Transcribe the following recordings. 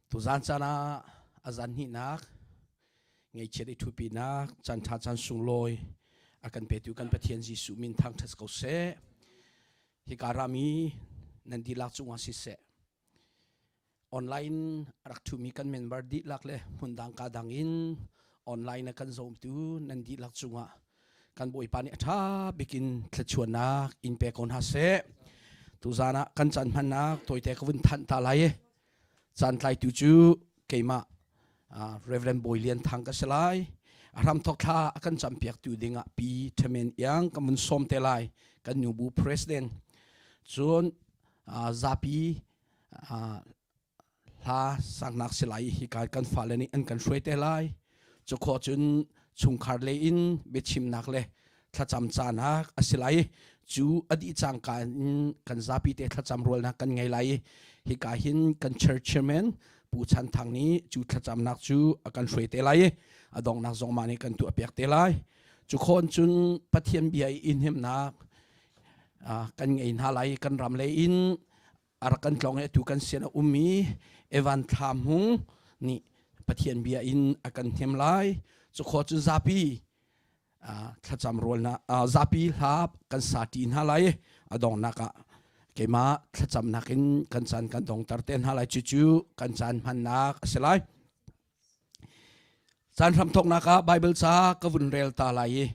Tuzan caan ah a zan hnihnak ngaihchiat i ṭhupinak caan ṭha caan sunglawi a kan petu kan Pathian Jesuh min thangṭhat ko seh. Hika rami nan dihlak cungah siseh online a rak ṭhumi kan member dihlak le hmundang ka dang in online a kan zohtu nan dihlak cungah kan Bawipa nih a ṭha bikin thluachuahnak in pe ko hna seh. Tuzan ah kan caan hmannak tawite ka vun thanh ta lai i caan tlaitu cu keimah Reverend Bawi Lian Thang ka si lai. A hramthok thla a kan campiaktu dingah Pi Thamen Iang ka mun sawm te lai kan nubu president. Cun zapi hla saknak si lai hi ka kan fale nih an kan hruai te lai cu khawh cun chungkhar le in biachimnak le thlacam caanak a si lai cu a dih cangka in kan zapi te thlacam rualnak kan ngei lai hika hin kan church chairman Pu Chan Thang nih cu thlacamnak cu a kan hruai te lai a donghnak zong mah nih kan tuah piak te lai cu khawn cun Pathian bia i hnemnak kan ngei hna lai kan ram le in a rak kan tlawng i atu kan sin a ummi Evan Thla Hmung nih Pathian bia in a kan hnem lai. Cukhaw cun zapi thlacam rualnak zapi hla kan sa ṭi hna lai a dongnak ah keimah thlacamnak in kan caan kan dongter te hna lai cucu kan caan hmannak a si lai. Caan hramthawknak ah Bible ca ka vun rel ta lai i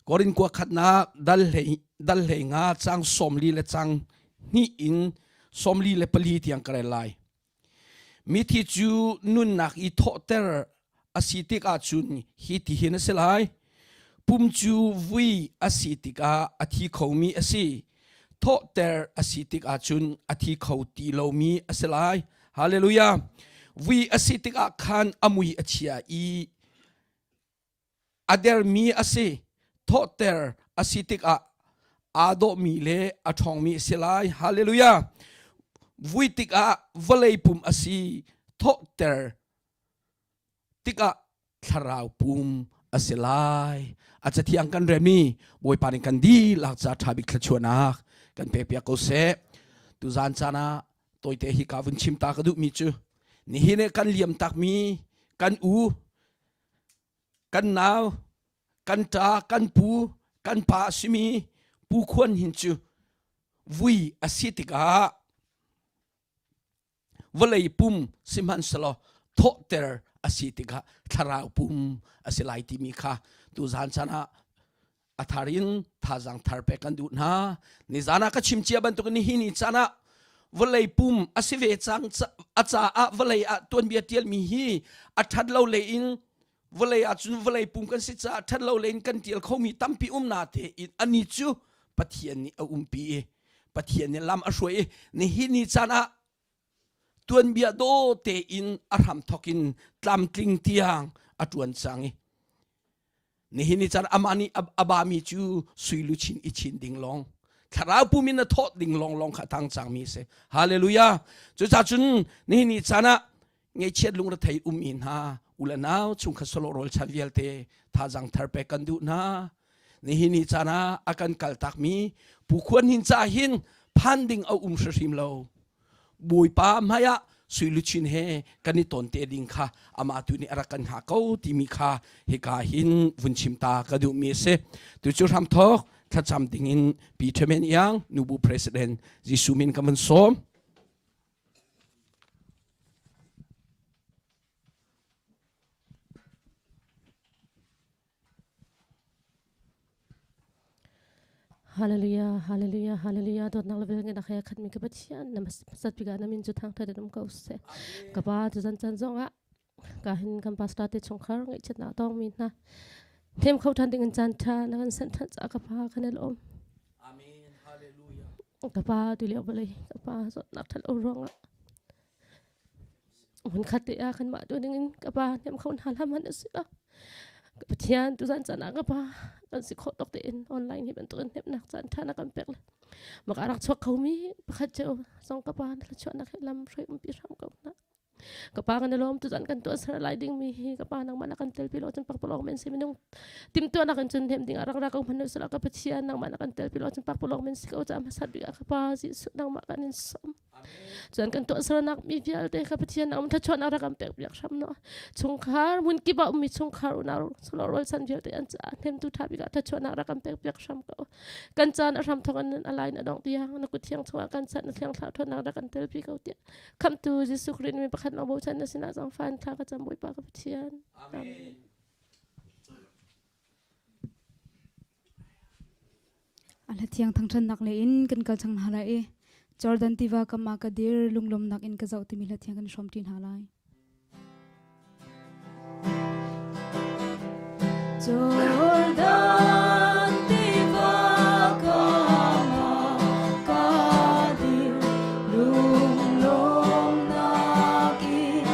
Korin kua khatnak dal hlei dal hlei nga cang 40 le cang hnih in 44 tiang ka rel lai. Mithi cu nunnak i thawhter a si tikah cun hi ti hin a si lai. Pum cu vui a si tikah a thi khomi a si. Thawhter a si tikah cun a thi kho ti lomi a si lai. Hallelujah. Vui a si tikah khan a mui a chia i a dermi a si. Thawhter a si tikah aa dawhmi le a ṭhawngmi a si lai. Hallelujah. Vui tikah vawlei pum a si. Thawhter tikah thlarau pum a si lai. A cathiang kan remi Bawipa nih kan dihlak ca ṭha bik thluachuahnak kan pekpiak ko seh. Tuzan caan ah tawite hi ka vun chim ta ka duhmi cu nihin kan liam takmi kan u kan nau kan ṭa kan pu kan pa a simi pu khuan hin cu vui a si tikah vawlei pum sihmanhsehlaw thawhter a si tikah thlarau pum a si lai timi kha tuzan caan ah a thar in thazaang thar pek kan duh hna nizan ah ka chim cia bantuk in hi ni caan ah vawlei pum a si ve cang a caah vawlei ah tuanbia tialmi hi a that lo le in vawlei ah cun vawlei pum kan si caah that lo le in kan tial khomi tampi um na te in ani cu Pathian nih a umpi i Pathian nih lam a hruai i nihin ni caan ah tuanbia daw tein a hram thawk in tlamtling tiang a ṭuan cang i nihin ni caan amah nih a bami cu sui luchin i chin ding lawng thlarau pum in a thawh ding lawng lawng kha tang cangmi a si hallelujah cucaah cun nihin ni caan ah ngaihchiat lungrethei ummi hna u le nau chungkhat solo rawl chan vialte thazang thar pek kan duh hna nihin ni caan ah a kan kaltakmi pu khuan hin ca hin phan ding a um hrim lo bawipa hmai ah sui luchin he kan i ton te ding kha amah tu nih a rak kan hngah ko timi kha hika hin vun chim ta ka duhmi a si tu cu hramthok thlacam ding in Pi Themen Iang nubu president Jesuh min ka van sawm Hallelujah, hallelujah, hallelujah. Dawtnak le velngeih nak he khatmi ka Pathian na masat bik ah na min cu thangthat in um ko seh. Ka pa tuzan chan zong ah ka hin kan pastor te chungkhar ngaihchiatnak tongmi hna them kho than ding in caan tha na kan sent than ca ka pa kan i lawm. Amen. Hallelujah. Ka pa tu lio vawlei ka pa zawtnak that lo ruangah hmun khat te ah kan mah tu ding in ka pa hnem kho hna hlam han asi lo. Pathian tu zan caan ah ka pa kan si khawh tok tein online hi bantukin hnemnak caan tha na kan pek le maka rak chuak kho mi pakhat cheu zong ka pa na chuahnak he lam hruai umpi hram ko hna. Ka pa kan i lawm tuzan kan tuah ser lai ding mi hi ka pa nangmah na kan telpi lo cun pakpalawng men si minung timtuah nak in cun hem ding ah rak ra ko hmanh usila ka Pathian nangmah na kan telpi lo cun pakpalawng men si ko ca hmasat bik ah ka pa Jesuh nangmah kan in sawm. Cun kan tuah sernak mi vialte ka Pathian nangmah thluachuahnak rak kan pek piak hram no. Chungkhar hmun kip ah ummi chungkhar unau solo rualchan vialte an caah hnemtu tha bik ah thluachuahnak rak kan pek piak hram ko. Kan caan a hram thawk in a lain a dongh tiang na kut thiang chungah kan chan na thiang thlarau ṭhawnnak rak kan telpi ko tiah Khamhtu Jesuh Khrih min pakhat lawng bochan na sinah zaangfah thla ka cam Bawipa ka Pathian. Amen. A hla thiang thangṭhannak le in kan kal chang hna lai i Jordan tiva kam ah ka dir lunglawmnak in ka zoh timi hla thiang kan hrawm ṭi hna lai. Jordan tiva kam ah ka dir lunglawmnak in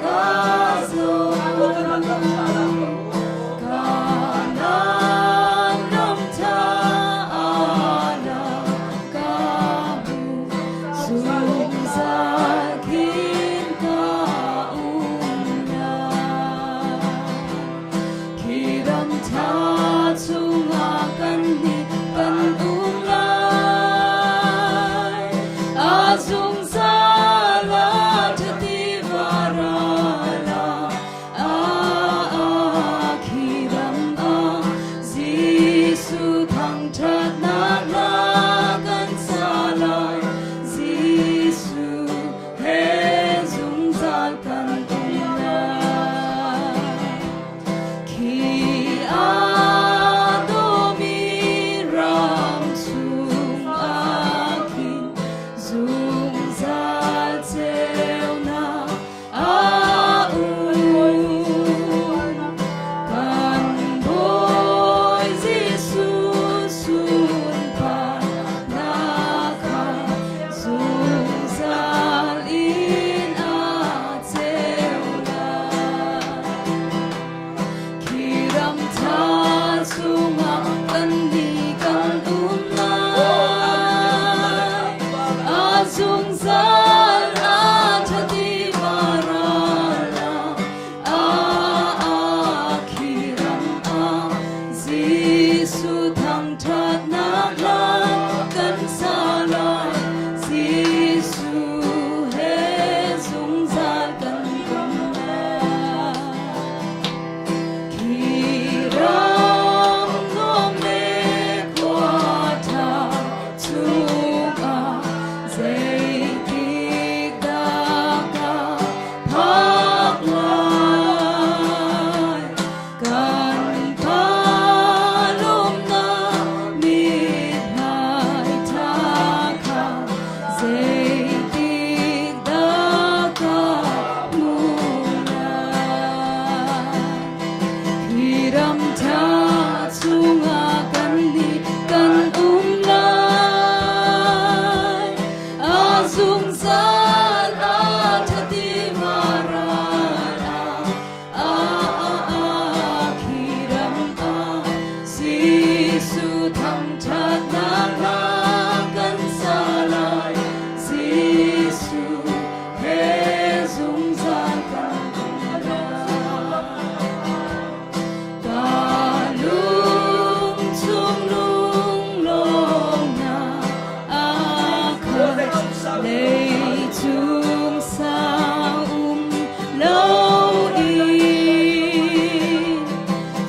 ka zoh. Kanaan ram ṭha ah ka hmu zungzal khin ka um lai. Khi ram ṭha chungah kannih kan um lai. A zungzal a ṭhati varal ah a khi ram ah Jesuh thangṭhatnak hla kan sa lai. Jesuh he zungzal kan um lai. Khi aa dawmi ram chungah khin zungzal ceunak a um. Kan Bawi Jesuh sunparnak kha zungzal in a ceu lai. Khi ram ṭha chungah kannih kan um lai. A zungzal a ṭhati varal ah a khi ram ah Jesuh thangṭhatnak hla kan sa lai. Jesuh he zungzal kan um lai. Khi ram nuam le khua ṭha chungah zeitik dah ka phak lai? Kan pa lawmnak mithmai ṭha kha zeitik dah ka hmuh lai? Hi ram ṭha chungah kannih kan um lai. A zungzal a ṭhati varal ah a khi ram ah Jesuh thangṭhatnak hla kan sa lai. Jesuh he zungzal kan um lai. Ka lung chung lunglawmnak a khat leicung sang um loin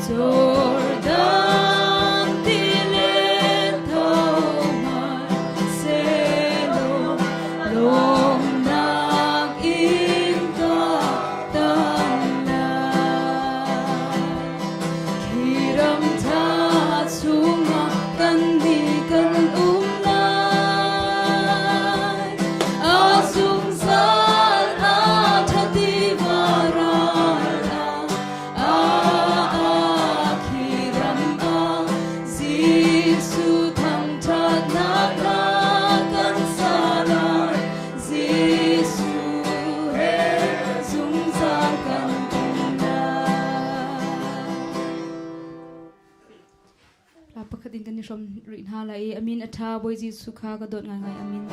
Jordan tilet thawng sehlaw lawmnak in ka tan lai. Khi ram ṭha chungah kannih kan um lai. A zungzal a ṭhati varal ah a khi ram ah Jesuh thangṭhatnak hla kan sa lai. Jesuh he zungzal kan um lai. Hla pakhat in kan i hrawm rih hna lai i amin a ṭha Bawi Jesuh kha ka dawt ngaingai amin.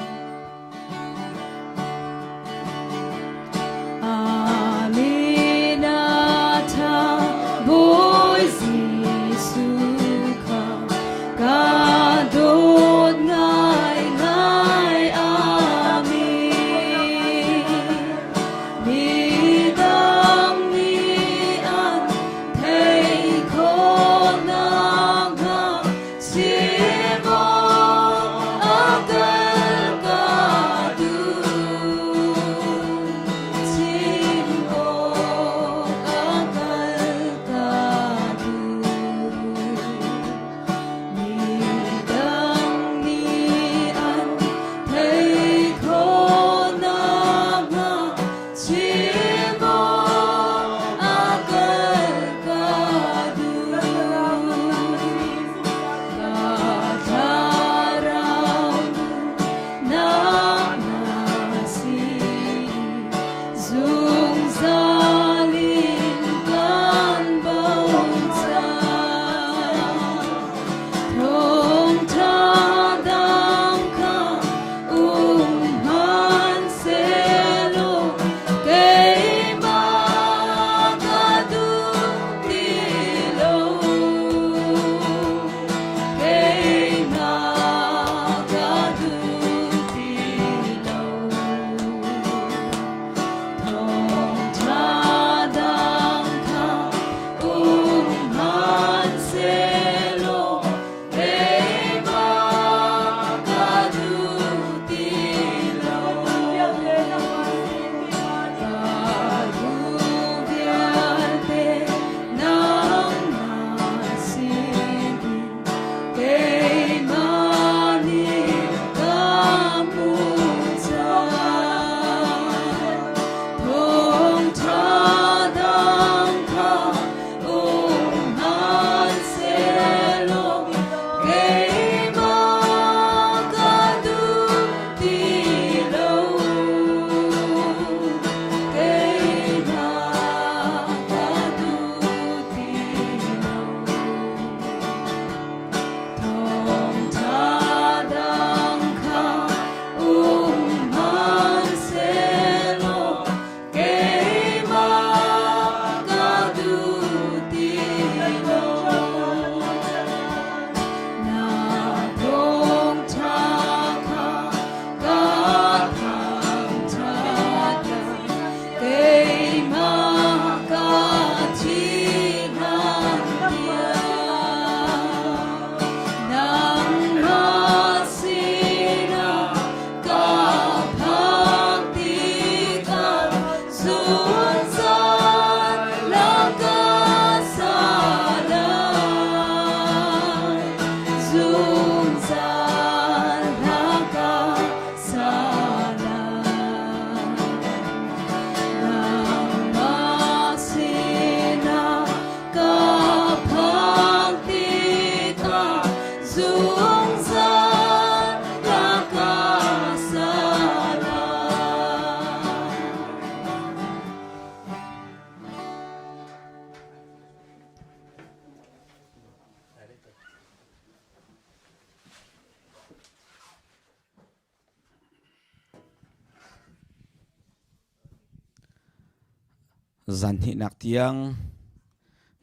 Zan hnihnak tiang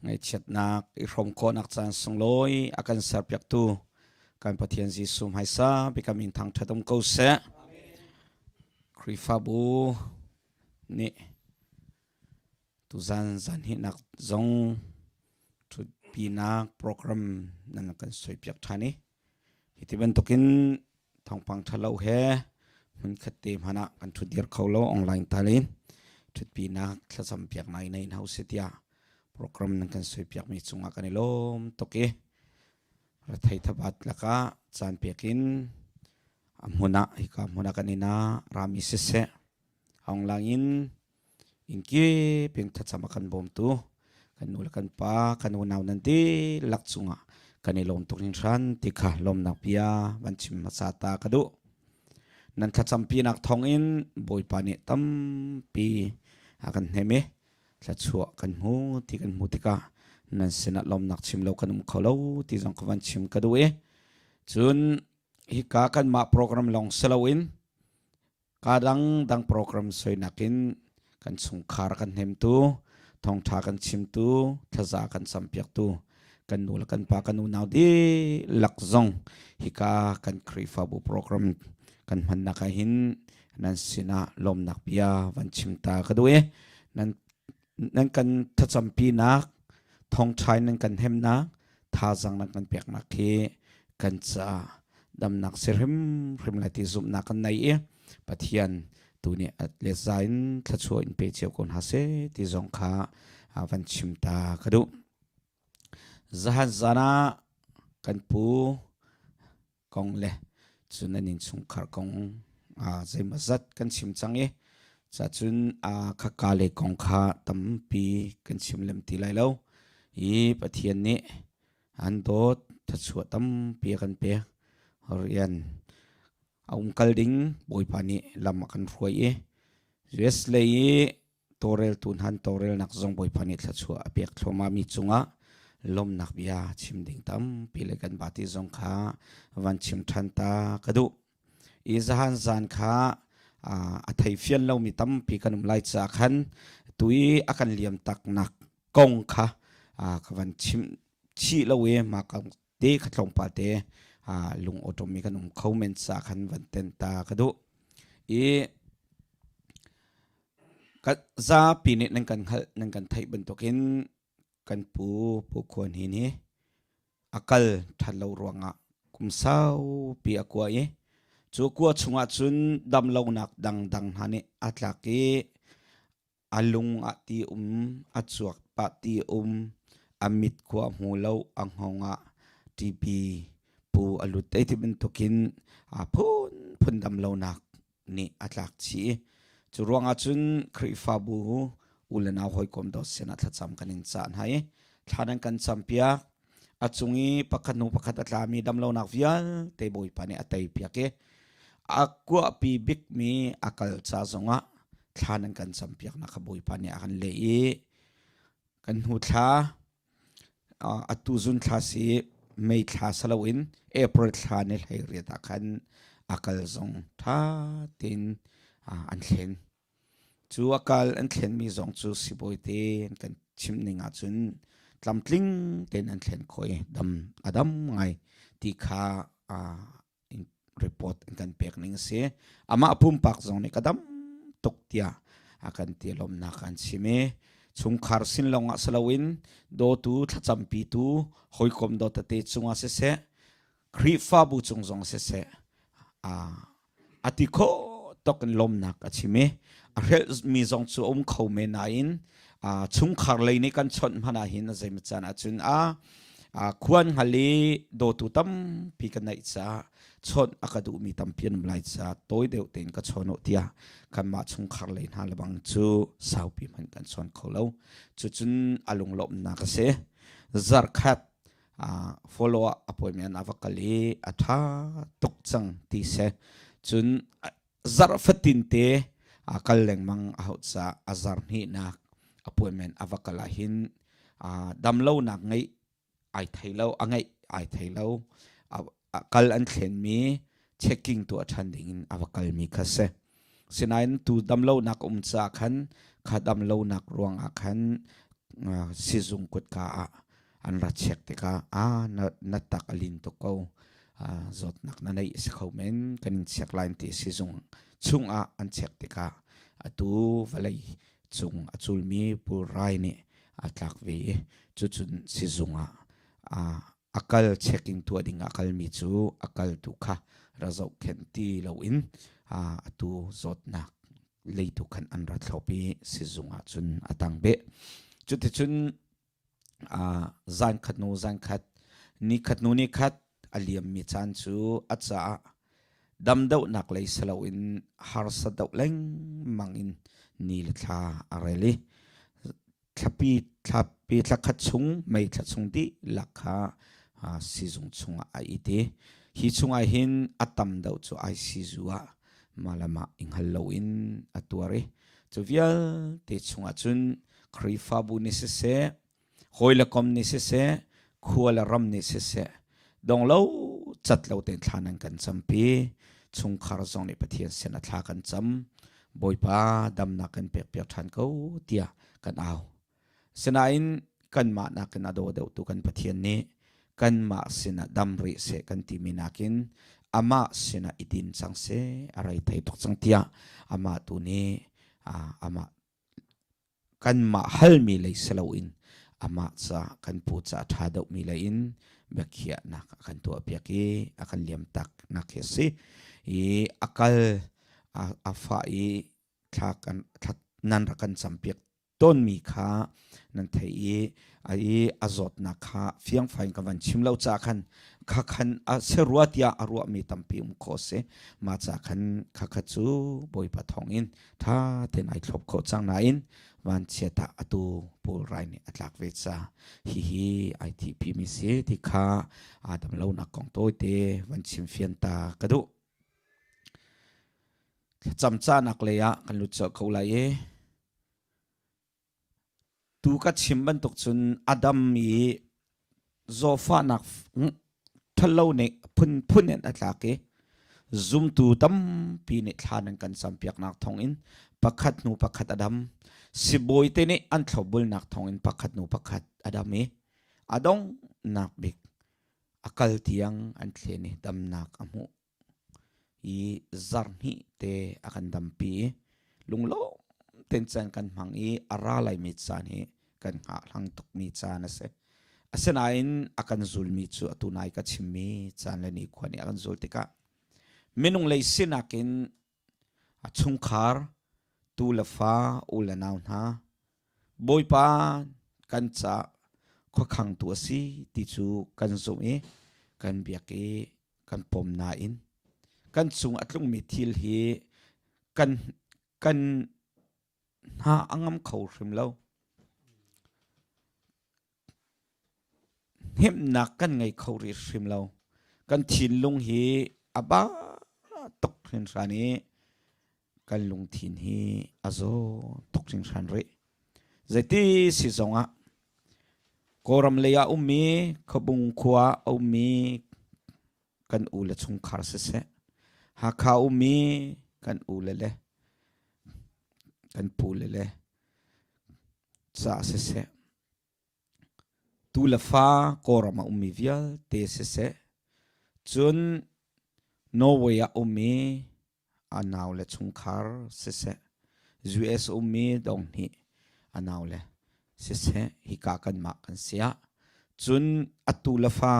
ngaihchiatnak i hrawm khawhnak caan sunglawi a kan serpiaktu kan Pathian Jesuh hmaisa bik a min thangṭhat um ko seh. Khrihfabu nih tuzan zan hnihnak zong ṭhutpinak program nan kan suaipiak ṭhan i Hiti bantukin thawngpang ṭhalo he hmunkhat te hmanh ah kan ṭhutdir kho lo online tal in ṭhutpinak thlacam piak nai nei hna usih tiah program nan kan suaipiakmi cungah kan i lawm tuk i rethei thabat lakah caan pek in a hmun ah hika hmun ah kan inn ah rami siseh online in Innkip in thlacam a kan bawmtu kan nu le kan pa kan unau nan dihlak cungah kan i lawm tuk hringhran ti kha lawmnak bia van chim hmasa ta ka duh. Nan thlacampinak thawngin Bawipa nih tampi a kan hnem i thluachuah kan hmu ti kan hmu tikah nan sinah lawmnak chim lo kan um kho lo ti zong ka van chim ka duh i cun hika kanmah program lawng si loin Ka dangdang program soinak in kan chungkhar kan hnemtu, thawngṭha kan chimtu, thlaza kan campiaktu, kan nu le kan pa kan unau dihlak zong hika kan Khrihfabu program kan hmannak ah hin nan sinah lawmnak bia van chim ta ka duh i nan nan kan thlacampinak thawngṭha in nan kan hnemnak thazaang nan kan peknak hi kan caah damnak si hrimhrim lai ti zumhnak kan nei i Pathian tu nih let za in thluachuah in pe cio ko hna seh ti zong kha van chim ta ka duh. Zahan zan ah kan pu kong le cun nan innchungkhar kong zeimawzat kan chim cang i cacun khaka le kong kha tampi kan chim lem ti lai lo i Pathian nih an dawt thluachuah tampi a kan pek rian a umkal ding Bawipa nih lam a kan hruai i US lei i tawlreltu hna an tawlrelnak zong Bawipa nih thluachuah a pek thluahmahmi cungah lawmhnak bia chim ding tampi le kan vati zong kha van chim ṭhan ta ka duh. I zahan zan kha a thei fian lomi tampi kan um lai caah khan tu i a kan liam taknak kong kha ka van chim chih lo i mah te kha tlawmpal te lung awṭawmmi kan um kho men caah khan van ten ta ka duh. I Zapi nih nan kan hngalh, nan kan theih bantukin kan pu Pu Khuan Hin hi a kal ṭhat lo ruangah kum saupi a kua i cu kua chungah cun damlonak dangdang hna nih a tlak i a lung ah ti um, a cuak pah ti um, a mit khua hmu lo, a hngawng ah TB pu a lut ei ti bantukin a phunphun damlonak nih a tlak chih i cu ruangah cun Khrihfabu u le nau hawikom dawt sinah thlacam kan in cah hna i thla nan kan campiak a cung i pakhat hnu pakhat a tlami damlonak vialte Bawipa nih a teipiak i a kuahpi bikmi a kal ca zongah thla nan kan campiaknak kha Bawipa nih a kan leh i kan hnu thla Atu zun thla si May thla si loin April thla ni 18 ah khan a kal zong ṭha tein an thlen. Cu a kal an thlenmi zong cu sibawi te an kan chimh ning ahcun tlamtling tein an thlen khawh i dam a dam ngai ti kha report an kan pek ning a si. Amah pumpak zong nih ka dam tuk tiah a kan ti lawmnak an chim i chungkhar sin lawng ah si loin dawtu thlacampitu hawikom daw tete cungah siseh Khrihfabu cung zong siseh a ti kho tok in lawmnak a chim i a hrelhmi zong cu a um kho men nain chungkhar lei nih kan chawnh hmanh ah hin a zeimaw caan ahcun a khuan hngal i dawtu tampi ka neih caah chawnh a ka duhmi tampi an um lai caah tawi deuh tein ka chawn uh tiah kanmah chungkhar lei hna lebang cu saupi hmanh kan chawn kho lo. Cucun a lunglawmhnak a si. Zarkhat follow up appointment a va kal i a ṭha tuk cang ti si. Cun zarh fatin te a kal lengmang a hauh caah a zarh hnihnak appointment a va kal ahhin damlonak ngeih ai thei lo a ngeih ai thei lo a kal an thlenmi checking tuah ṭhan ding in a va kalmi kha si. Sinain tu damlonak um ca khan kha damlonak ruangah khan sizung kutka ah an ra check tikah a na, na tak a lin tuk ko zawtnak na neih si kho men kan in check lai ti sizung chungah an check tikah atu vawlei cung a culmi pulrai nih a tlak ve i cucun sizung ah a kal checking tuah ding a kalmi cu a kal tu kha ra zohkhenh ti loin atu zawtnak leitu khan an ra thlop i sizung ah cun a tang beh. Cuticun zan khat hnu zan khat ni khat hnu ni khat a liammi caan cu a caah dam deuhnak lei si loin harsa deuh lengmang in ni le thla a rel i thlapi thlapi thla khat chung mei thla chung dihlak kha sizung chungah a it i hi chungah hin a tam deuh cu ICU ah mah le mah i hngal loin a tuar i cu vialte chungah cun Khrihfabu nih siseh hawi le kom nih siseh khua le ram nih siseh dong lo cat lo tein thla nan kan campi chungkhar zong nih Pathian sin a thla kan cam Bawipa damnak kan pek piak ṭhan ko tiah kan au. Sinain kanmah nakin a daw deuhtu kan Pathian nih kanmah sinah dam rih seh kan timi nakin amah sinah i din cang seh a rei thei tuk cang tiah amah tu nih amah kanmah halmi lei si loin amah ca kan pu ca ṭha deuhmi lei in biakhiahnak a kan tuahpiak i a kan liamtak nak hi a si i a kal a fah i thla kan thla nan rak kan campiak tawnmi kha nan theih i a i a zawtnak kha fiangfai in ka van chim lo ca khan kha khan a si rua tiah a ruahmi tampi um khawh si mah ca khan kha kha cu Bawipa thawngin ṭha tein ai thlop khawh cang nain vanchiat ah atu pulrai nih a tlak ve ca hihi ai thihpi mi si ti kha aa dam lonak kong tawite van chim fian ta ka duh. Thlacam cahnak lei ah kan lut colh ko lai i Tu ka chim bantuk cun a dam i zawfahnak ṭhalo nih phunphun in a tlak i zumtu tampi nih thla nan kan campiaknak thawngin pakhat hnu pakhat a dam. Sibawi te nih an thlopbulnak thawngin pakhat hnu pakhat a dam i a donghnak bik a kal tiang an thlen i damnak a hmuh. I zarhhnih te a kan dampi i lunglawm tein caan kan hmang i a ra laimi caan hi kan hngahhlang tukmi caan a si. Asinain a kan zulmi cu atu nai ka chimmi caan le nikhua nih a kan zul tikah minung lei sinak in a chungkhar tu le fa u le nau hna Bawipa kan ca khuakhangtu a si ti cu kan zumh i kan biak i kan pom nain kan cung a tlungmi thil hi kan kan hna a ngam kho hrim lo. Hnemhnak kan ngei kho rih hrim lo. Kan thinlung hi a ba tuk hringhran i kan lungthin hi a zaw tuk hringhran rih. Zeiti si zongah Kawlram lei ah ummi Khuabung khua a ummi kan u le chungkhar siseh, Hakha ummi kan u le le kan pu le le ca siseh, tu le fa Kawlram ah ummi vialte siseh, cun Norway ah ummi a nau le chungkhar siseh, US ummi donghnih a nau le siseh, hika kanmah kan si ah, cun atu le fa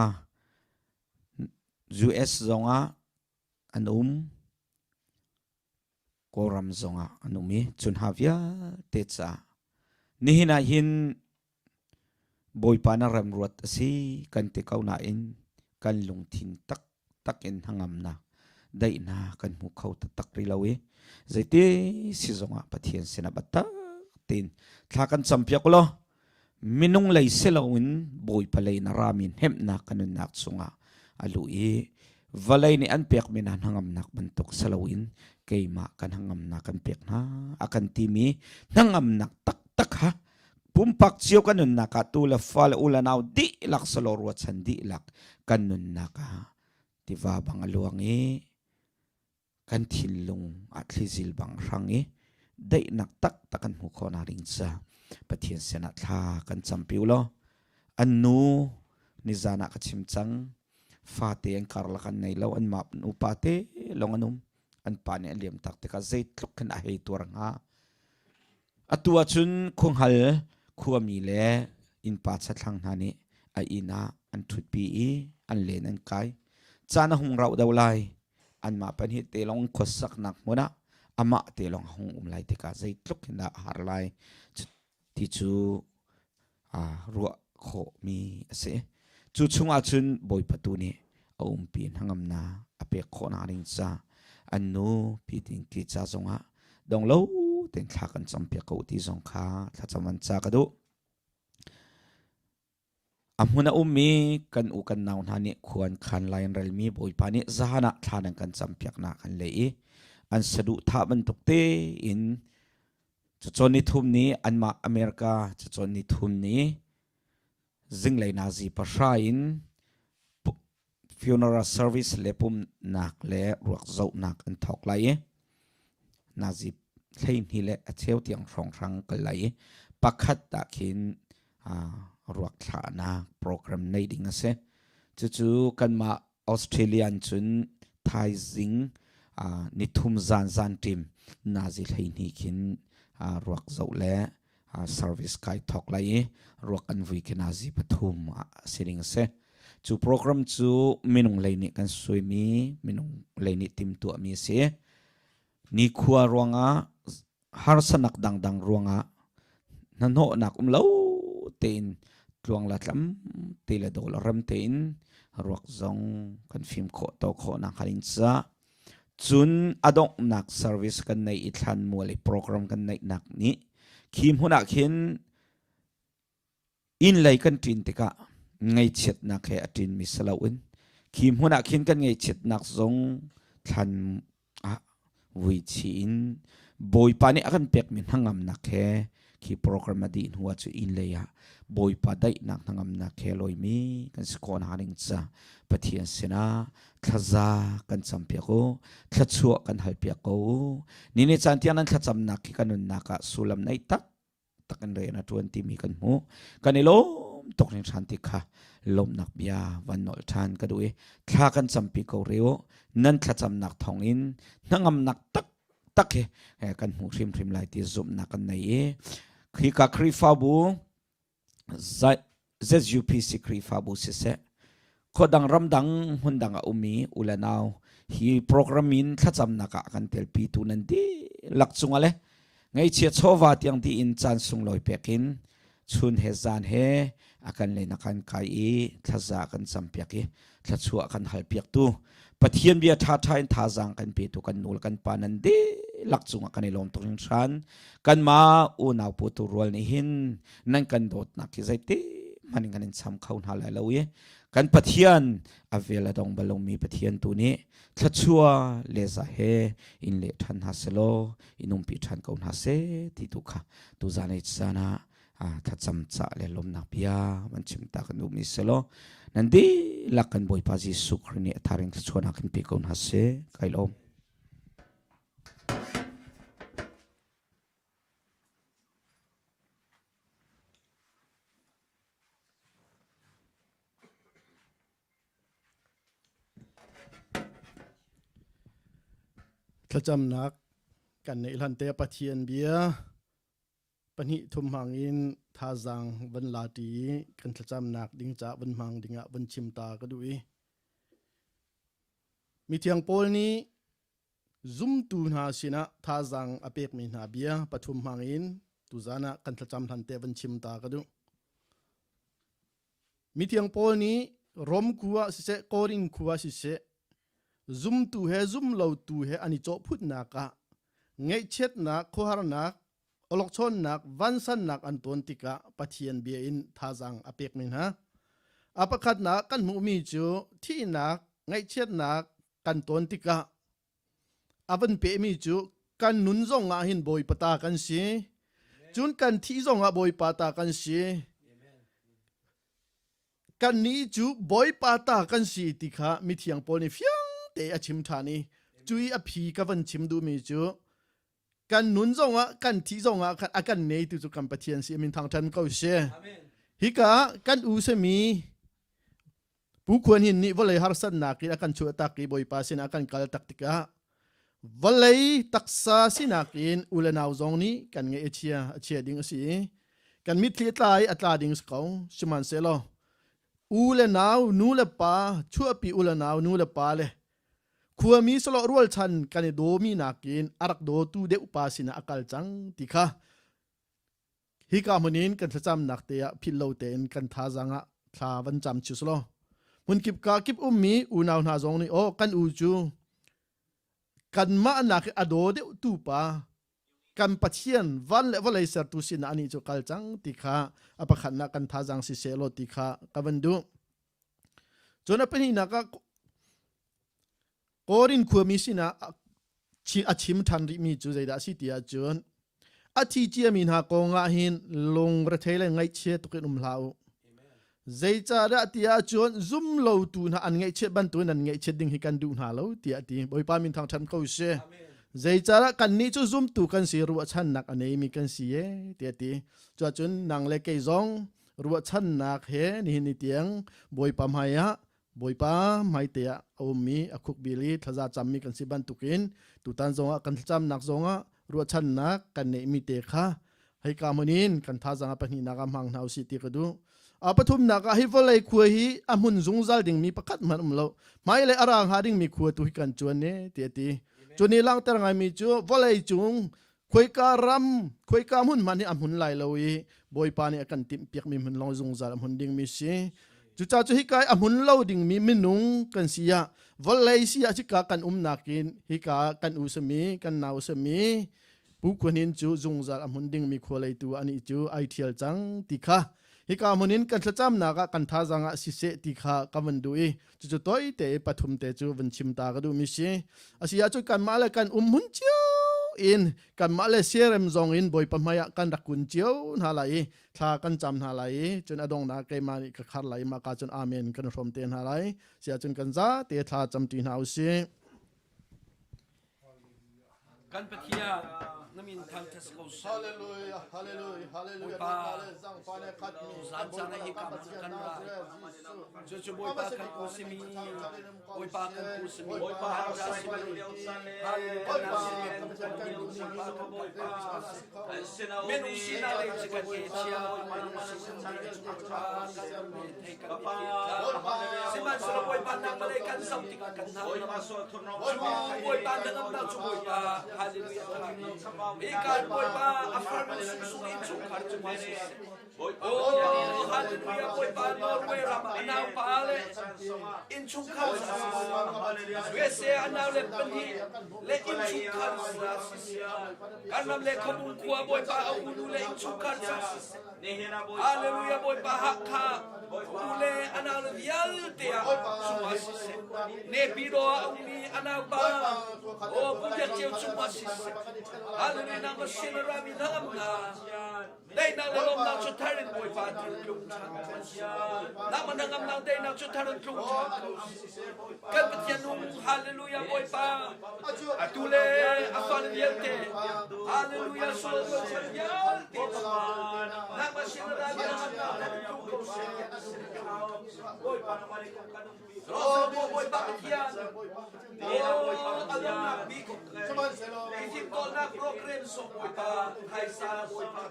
US zongah an um, Kawlram zongah an um i cun ha vialte caah nihin ah hin Bawipa na remruat a si kan ti ko nain kan lungthin taktak in hnangamnak daihnak kan hmu kho taktak rih lo i zeiti si zongah Pathian sinah biatak tein thla kan campiak law minung lei si loin Bawipa lei na rami hnemhnak kan nunnak chungah a luh i vawlei nih an pekmi hna hnangamnak bantuk si loin keimah kan hnangamnak kan pek hna a kan timi hnangamnak taktak kha Pumpak cio kan nunnak ah tu le fa le u le nau dihlak selaw ruachan dihlak kan nunnak ah tiva bang a luang i kan thinlung ah thlizil bang hrang i daihnak taktak kan hmuh khawh nak ding ca Pathian sinah thla kan campi u law an nu nizan ah ka chim cang fate an karlak an nei lo an mah nupa te lawng an um an pa nih a liam tak tikah zeitluk khin a hei tuar hnga atu ahcun khuanghal khuami le innpa chathlang hna nih a inn ah an ṭhutpi i an len an kai caan a hung rauh deuh lai anmah pahnih te lawng khuasaknak hmun ah amah te lawng a hung um lai tikah zeitluk hin dah a har lai ti cu ruah khawhmi a si. Cu chungah cun Bawipa tu nih a umpi hnangamnak a pek khawhnak ding ca an nu pi tin ki ca zongah dong lo tein thla kan campiak ko ti zong kha thlacam an ca ka duh. A hmun a ummi kan u kan nau hna nih khua an khan lai an relmi Bawipa nih zahan ah thla nan kan campiaknak an leh i an saduhthah bantuk tein cacawn ni thum ni anmah America cacawn ni thum ni zinglei nazi pahra in funeral service le pumnak le ruak zohnak an thawk lai i nazi 12 le a cheu tiang hrawnghrang kal lai i pakhat ah khin ruak thlahnak program nei ding a si. Cucu kanmah Australian cun thaizing nithum zan zan ṭim nazi 12 khin ruak zoh le service kai thawk lai i ruak an vui khi nazi pathum ah si ding a si. Cu program cu minung lei nih kan suimi minung lei nih timtuahmi a si. Nikhua ruangah harsanak dangdang ruangah hnahnawhnak um lo tein tluang la tlam te le dawh la rem tein ruak zong kan fim khawh to khawh nak hnga ding caah cun a donghnak service kan neih i thlanmual i program kan neihnak nih khi hmun ah khin inn lei kan ṭin tikah ngaihchiatnak he a ṭinmi si loin khi hmun ah khin kan ngaihchiatnak zong thlan ah vui chih in Bawipa nih a kan pekmi hnangamnak he khi program a dih hnu ah cu inn lei ah Bawipa daihnak hnangamnak he lawimi kan si khawh nakhnga ding ca Pathian sinah thlaza kan campiak u thluachuah kan halpiak ko u ni ni caan tiang nan thlacamnak khi kan nunnak ah sullam nei tak tak in rian a ṭuan timi kan hmuh. Kan i lawm tuk hringhran ti kha lawmhnak bia van nolh ṭhan ka duh i thla kan campi ko rih u. Nan thlacamnak thawngin hnangamnak taktak hi kan hmuh hrimhrim lai ti zumhnak kan nei i khika Khrihfabu ZUPC Khrihfabu siseh khuadang ramdang hmundang a ummi u le nau hi program in thlacamnak ah kan telpi tu nan dihlak cungah le ngaihchia chawva tiang tiin caan sunglawi pek in chun he zan he a kan len a kan kai i thlaza kan campiak i thluachuah kan halpiak tu Pathian bia ṭhaṭha in thazaang kan petu kan nu le kan pa nan dihlak cungah kan i lawm tuk hringhran kanmah unau putu rual nih hin nan kan dawtnak hi zeiti hmanh in kan in cham kho hna lai lo i kan Pathian a vel a dong bal lomi Pathian tu nih thluachuah le za he in leh ṭhan hna selaw in umpi ṭhan ko hna seh ti tu kha tuzan ei caan ah thlacam cah le lawmnak bia van chim ta kan duhmi selaw nan dihlak kan Bawipa Jesuh Khrih nih a tharing thluachuahnak in pe ko hna seh kai lawm. Thlacamnak kan neih hlan te Pathian bia pahnih thum hmang in thazaang van la ṭi i kan thlacamnak ding caah van hmang dingah van chim ta ka duh i mithiang Paul nih zumtu hna sinah thazaang a pekmi hna bia pathum hmang in tuzan ah kan thlacam hlan te van chim ta ka duh. Mithiang Paul nih Rom khua siseh Korin khua siseh zumtu he zumlotu he an i cawhphutnak ah ngaihchiatnak khuaharnak awlokchawnnak vansannak an tawn tikah Pathian bia in thazaang a pekmi hna. A pakhatnak kan hmuhmi cu thihnak ngaihchiatnak kan tawn tikah a van pehmi cu kan nun zong ah hin Bawipa ta kan si. Cun kan thih zong ah Bawipa ta kan si. Kannih cu Bawipa ta kan si ti kha mithiang Paul nih fiang te a chim ṭhan i. Cu i a phi ka van chim duhmi cu kan nun zongah kan thih zongah khan a kan neitu cu kan Pathian si min thangṭhan ko si. Hika kan u sami Pu Khuan Hin nih vawlei harsatnak in a kan chuahtak i Bawipa sinah a kan kal tak tikah vawlei taksa sinak in u le nau zong nih kan ngeih a chia a chia ding a si i kan mitthli a tla i a tla ding si ko sihmanhsehlaw u le nau nu le pa chuahpi u le nau nu le pa le khuami sawlawh rualchan kan i dawmi nakin a rak dawtu deuh pa sinah a kal cang ti kha Hika hmun in kan thlacamnak te ah philh lo tein kan thazaang ah thla van cam chiu selaw. Hmunkip ka kip ummi unau hna zong nih aw kan u cu kanmah nak i a daw deuh tu pa kan Pathian van le vawlei sertu sinah anih cu kal cang ti kha a pakhatnak kan thazaang si seh law ti kha ka van duh. Cun a pahnihnak ah Korin khuami sinah a chim ṭhan rihmi cu zeidah a si ti ahcun a thi ciami hna kong ah hin lungrethei le ngaihchia tuk in um hlah u. Zeicahdah ti ahcun zum lotu hna an ngaihchiat bantukin an ngaihchiat ding hi kan duh hna lo tiah a ti. Bawipa min thangṭhat ko sih. Zeicahdah kannih cu zumtu kan si ruahchannak a neimi kan si e tiah a ti. Cuahcun nang le kei zong ruahchannak he nihin ni tiang Bawipa hmai ah Bawipa hmaite ah a ummi a khukbil i thlaza cammi kan si bantukin tutan zongah kan thlacamnak zongah ruahchannak kan neihmi te kha heika hmun in kan thazaang a pahnihnak ah hmang hna usih ti ka duh. A pathumnak ah hi vawlei khua hi a hmun zungzal dingmi pakhat hmanh um lo. Hmailei a ra hnga dingmi khua tu hi kan cuan ne ti a ti. Cu nih langhter ngaimi cu vawlei cung Khoika ram, khoika hmun hmanh hi a hmun lai lo i Bawipa nih a kan timhpiakmi hmun lawng zungzal a hmun dingmi si. Cucaah cu hika i a hmun lo dingmi minung kan si ah vawlei si ah hika kan umnak in hika kan u sami kan nau sami Pu Khuanin cu zungzal a hmun dingmi khualeitu anih cu ai ṭhial cang ti kha hika hmun in kan thlacamnak ah kan thazaang ah siseh ti kha ka van duh i cucu toite i pathum te cu van chim ta ka duhmi si asi ahcun kanmah le kan um hmun cio in kanmah le siarem zong in bawipa hmai ah kan rak kun cio hna lai i thla kan cam hna lai i cun a donghnak keimah nih ka khar lai i mah ka cun amen kan hrawm te hna lai si ahcun kan za te thla camṭi hna usih Kan Pathian na min thangṭhat ko seh. Hallelujah, hallelujah, hallelujah. Bawipa, Zangfah le khatmi zan caan ah hika hmun kan ra. Cucu Bawipa kan pu simi, Bawipa kan pu simi, Bawipa kan ra simi, Hallelujah, kan Bawipa Minung sinak lei cu kan e chia, minung sinak lei cu kan thei kan Sihmanhsehlaw Bawipa nangmah lei kan zoh tikah kan hna Bawipa hnangamnak cu Bawipa hallelujah Hika Bawipa a farnu sungsung innchungkhar cungah siseh Oh hallelujah Bawipa Norway ram ah a naupa le innchungkhar siseh USA a nau le pahnih le innchungkhar siseh kan ram le khuabung khua Bawipa a unu le innchungkhar siseh Hallelujah Bawipa Hakha u le a nau le vialte ah cungah siseh Nepidaw ah a ummi a naupa o Pu Biak Ceu cungah siseh Hallelujah nangmah sin a rami hnangamnak daihnak le lawmnak cu thar in Bawipa thar tlung ṭhan nangmah hnangamnak daihnak cu thar in tlung ṭhan ko kan Pathian nung Hallelujah Bawipa atu le a fale vialte Hallelujah sual rualchan vialte nangmah sin a rami hnangamnak thar in tlung ko seh Bawipa Pathian a lawmnak bik Fimtawlnak program sawm Bawipa phaisa Bawipa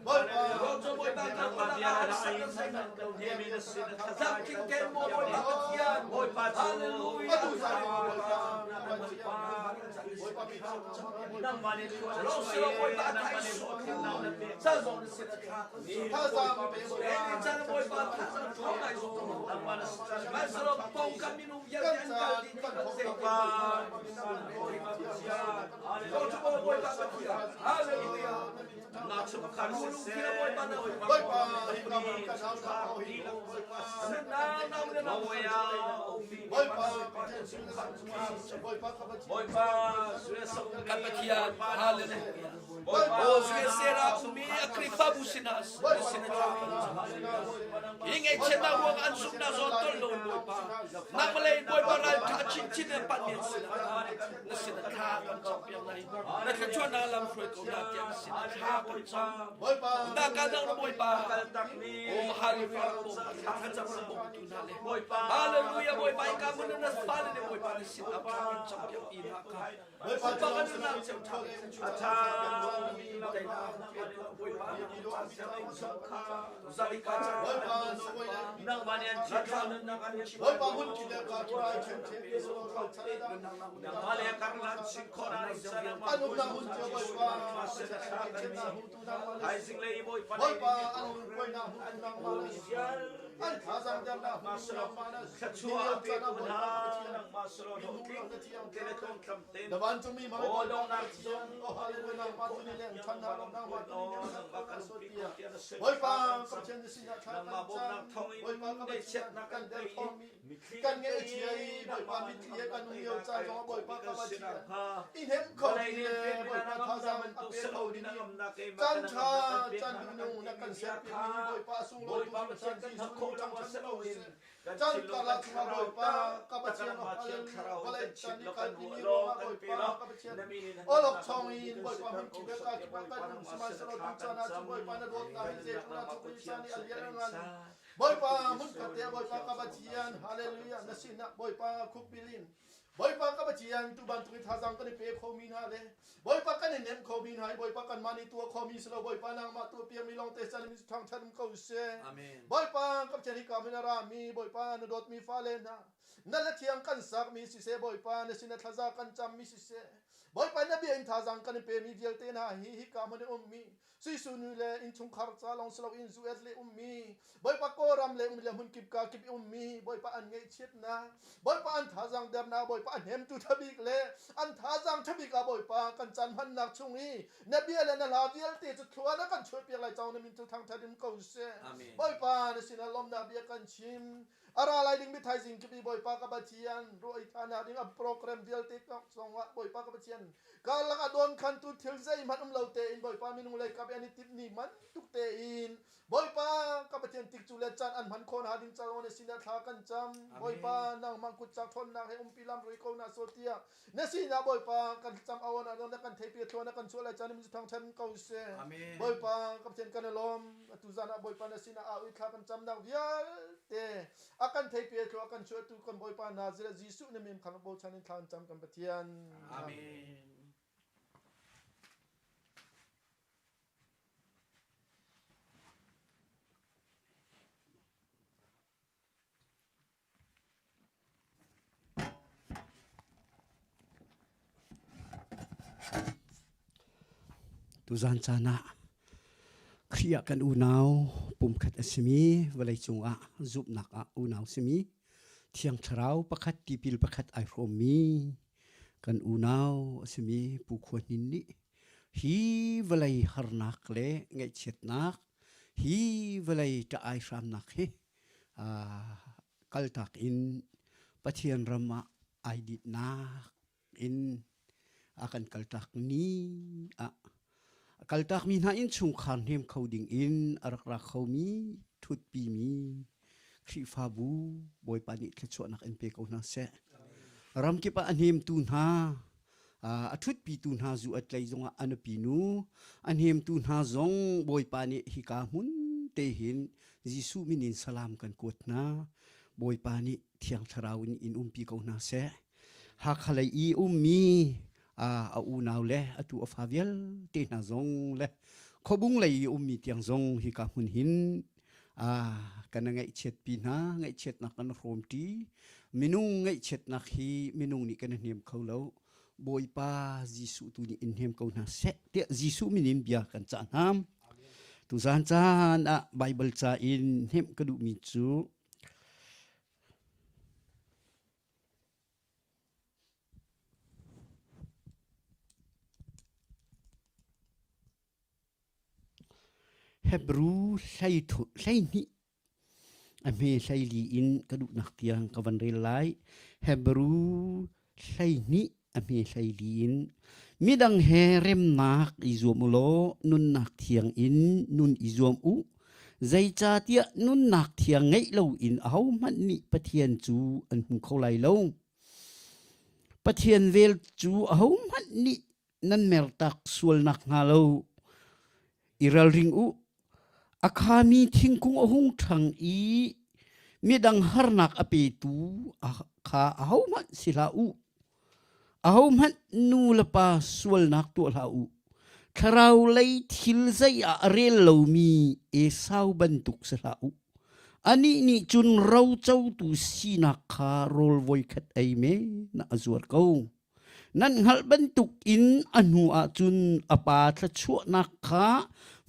thawk Roco Bawipa kan palak ah harsak kan sai Tlamtling ten maw Bawipa Pathian Hallelujah Rosilo Bawipa thai sawm ca zong na sin a thla Kan Pathian, hallelujah. Sera ummi a Khrihfabu sinah sin hi ngaihchiatnak ruang an zumhnak zawn tol lo Bawipa nangmah lei Bawipa ral ṭha chin. Lungthin le panhmi an sinah na sinah thla kan campiak lai. Na thluachuahnak lam hruai ko hna tiah na sinah thla kan cam. Na ka dang na Bawipa. Oh hallelujah rak bawm thlacam rak bawmtu hna le hallelujah Bawipa i ka mun na fale le Bawipa na sinah thla kan campiak ti hna kha. Bawipa kan nunnak cio ṭha Na vancungmi Bawipa ka Pathian na sinah thla kan cam Bawipa ka Pathian kan derthawmmi kan ngaihchia i Bawipa mitthli he kan um lio caan zongah Bawipa ka Pathian i hnem kho ding le Bawipa thazaang a pe kho ding caan ṭha caan duhnung na kan serpiakmi hi Bawipa a sunglawi tu hringhran Jesuh min thangṭhat ko seh. Caan karlak chungah Bawipa ka Pathian vawlei chan i kalpimi ruangah Bawipa ka Pathian awlokchong in Bawipa hmun kip le ka kip ah kan um sihmanhsehlaw tu caan ah cun Bawipa na dawtnak hi zeitluk dah thuk i san i a lian a ngan Bawipa hmunkhat te ah Bawipa ka Pathian hallelujah na sinah Bawipa khukbil in Bawipa ka Pathian tu bantuk i thazaang kan i pe khomi hna le Bawipa kan i nem khomi hna i Bawipa kanmah nih tuah khomi si lo Bawipa nangmah tuah piakmi lawngte can in thangṭhat um ko seh. Amen. Bawipa ka Pathian hi ka min a rami Bawipa na dawtmi fale hna na la thiang kan sakmi siseh Bawipa na sin a thlaza kan cammi siseh Bawipa na bia in thazaang kan i pemi vialte hna hi hika hmun i ummi Jesuh nu le innchungkhar ca lawng si loin US le ummi Bawipa Kawlram le um le hmunkip ka kip i ummi Bawipa an ngaihchiatnak Bawipa an thazaang dernak Bawipa a hnemtu thabik le an thazaang thabik ah Bawipa kan caan hmannak chung i na bia le na hla vialte cu thlua na kan chuahpiak lai cang na min cu thangthat in ko seh Bawipa na sinah lawmnak bia kan chim a ra lai ding mi thaizing kip i Bawipa ka Pathian ruah i thahnak ding a program vialte zongah Bawipa ka Pathian karlak ah dawn khantu thil zeihmanh um lo tein Bawipa minung lei kap i an i timh ni man tuk tein Bawipa ka Pathian tikcu le caan an hman khawh hna ding caah na sinah thla kan cam Bawipa nangmah kutcak ṭhawnnak he umpi lam rui ko na so tiah na sinah Bawipa kan cam awan ah na kan theipi thlua na kan chuah lai caan min cu thangṭhat ko seh Bawipa ka Pathian kan i lawm atu zan ah Bawipa na sinah au i thla kan camnak vialte a kan theipi thlua kan chuahtu kan Bawipa Nazareth Jesuh na min kha bochan in thla kan cam kan Pathian Amen. Tuzan caan ah Khrih ah kan unau pumkhat a simi vawleicung ah zumhnak ah unau simi Thiang Thlarau pakhat tipil pakhat ai hrawmmi kan unau a simi Pu Khua Hnin nih hi vawlei harnak le ngaihchiatnak hi vawlei ṭah-ai hramnak hi kaltak in Pathian ram ah ai ditnak in a kan kaltak ni ah a kaltak mi hna innchungkhar hnem kho ding in a rak ra khomi ṭhutpi mi Khrihfabu Bawipa nih thluachuahnak in pe ko hna seh. Ramkip ah a hnemtu hna a ṭhutpitu hna zu a tlei zongah a nupi nu a hnemtu hna zong Bawipa nih hika hmun te hin Jesuh min in salam kan kuat hna. Bawipa nih Thiang Thlarau in in umpi ko hna seh. Hakha lei i ummi a unau le atu a fa vialte hna zong le khuabung lei i ummi tiang zong hika hmun hin kan ngaihchiatpi hna ngaihchiatnak kan hrawmṭi minung ngaihchiatnak hi minung nih kan hnem kho lo Bawipa Jesuh tu nih in hnem ko hna seh tiah Jesuh min in bia kan cah hna tuzan caan ah Bible ca in hnemh ka duhmi cu Hebru 12 a hme 14 in ka duhnak tiang ka van rel lai. Hebru 12 a hme 14 in midang he remnak i zuam u law nunnak thiang in nun i zuam u. Zeicahtiah nunnak thiang ngeih loin ahohmanh nih Pathian cu an hmu kho lai lo. Pathian vel cu ahohmanh nih nan mertak sual nakhnga lo i ralring u. A khami thingkung a hung ṭhang i midang harnak a petu kha ahohmanh si hlah u. Ahohmanh nu le pa sualnak tuah hlah u. Thlarau lei thil zei ah a rel lomi Esau bantuk si hlah u. Anih nih cun rocotu sinak kha rawl voikhat ei men ah a zuar ko. Nan hngalh bantuk in a hnu ah cun a pa thluachuahnak kha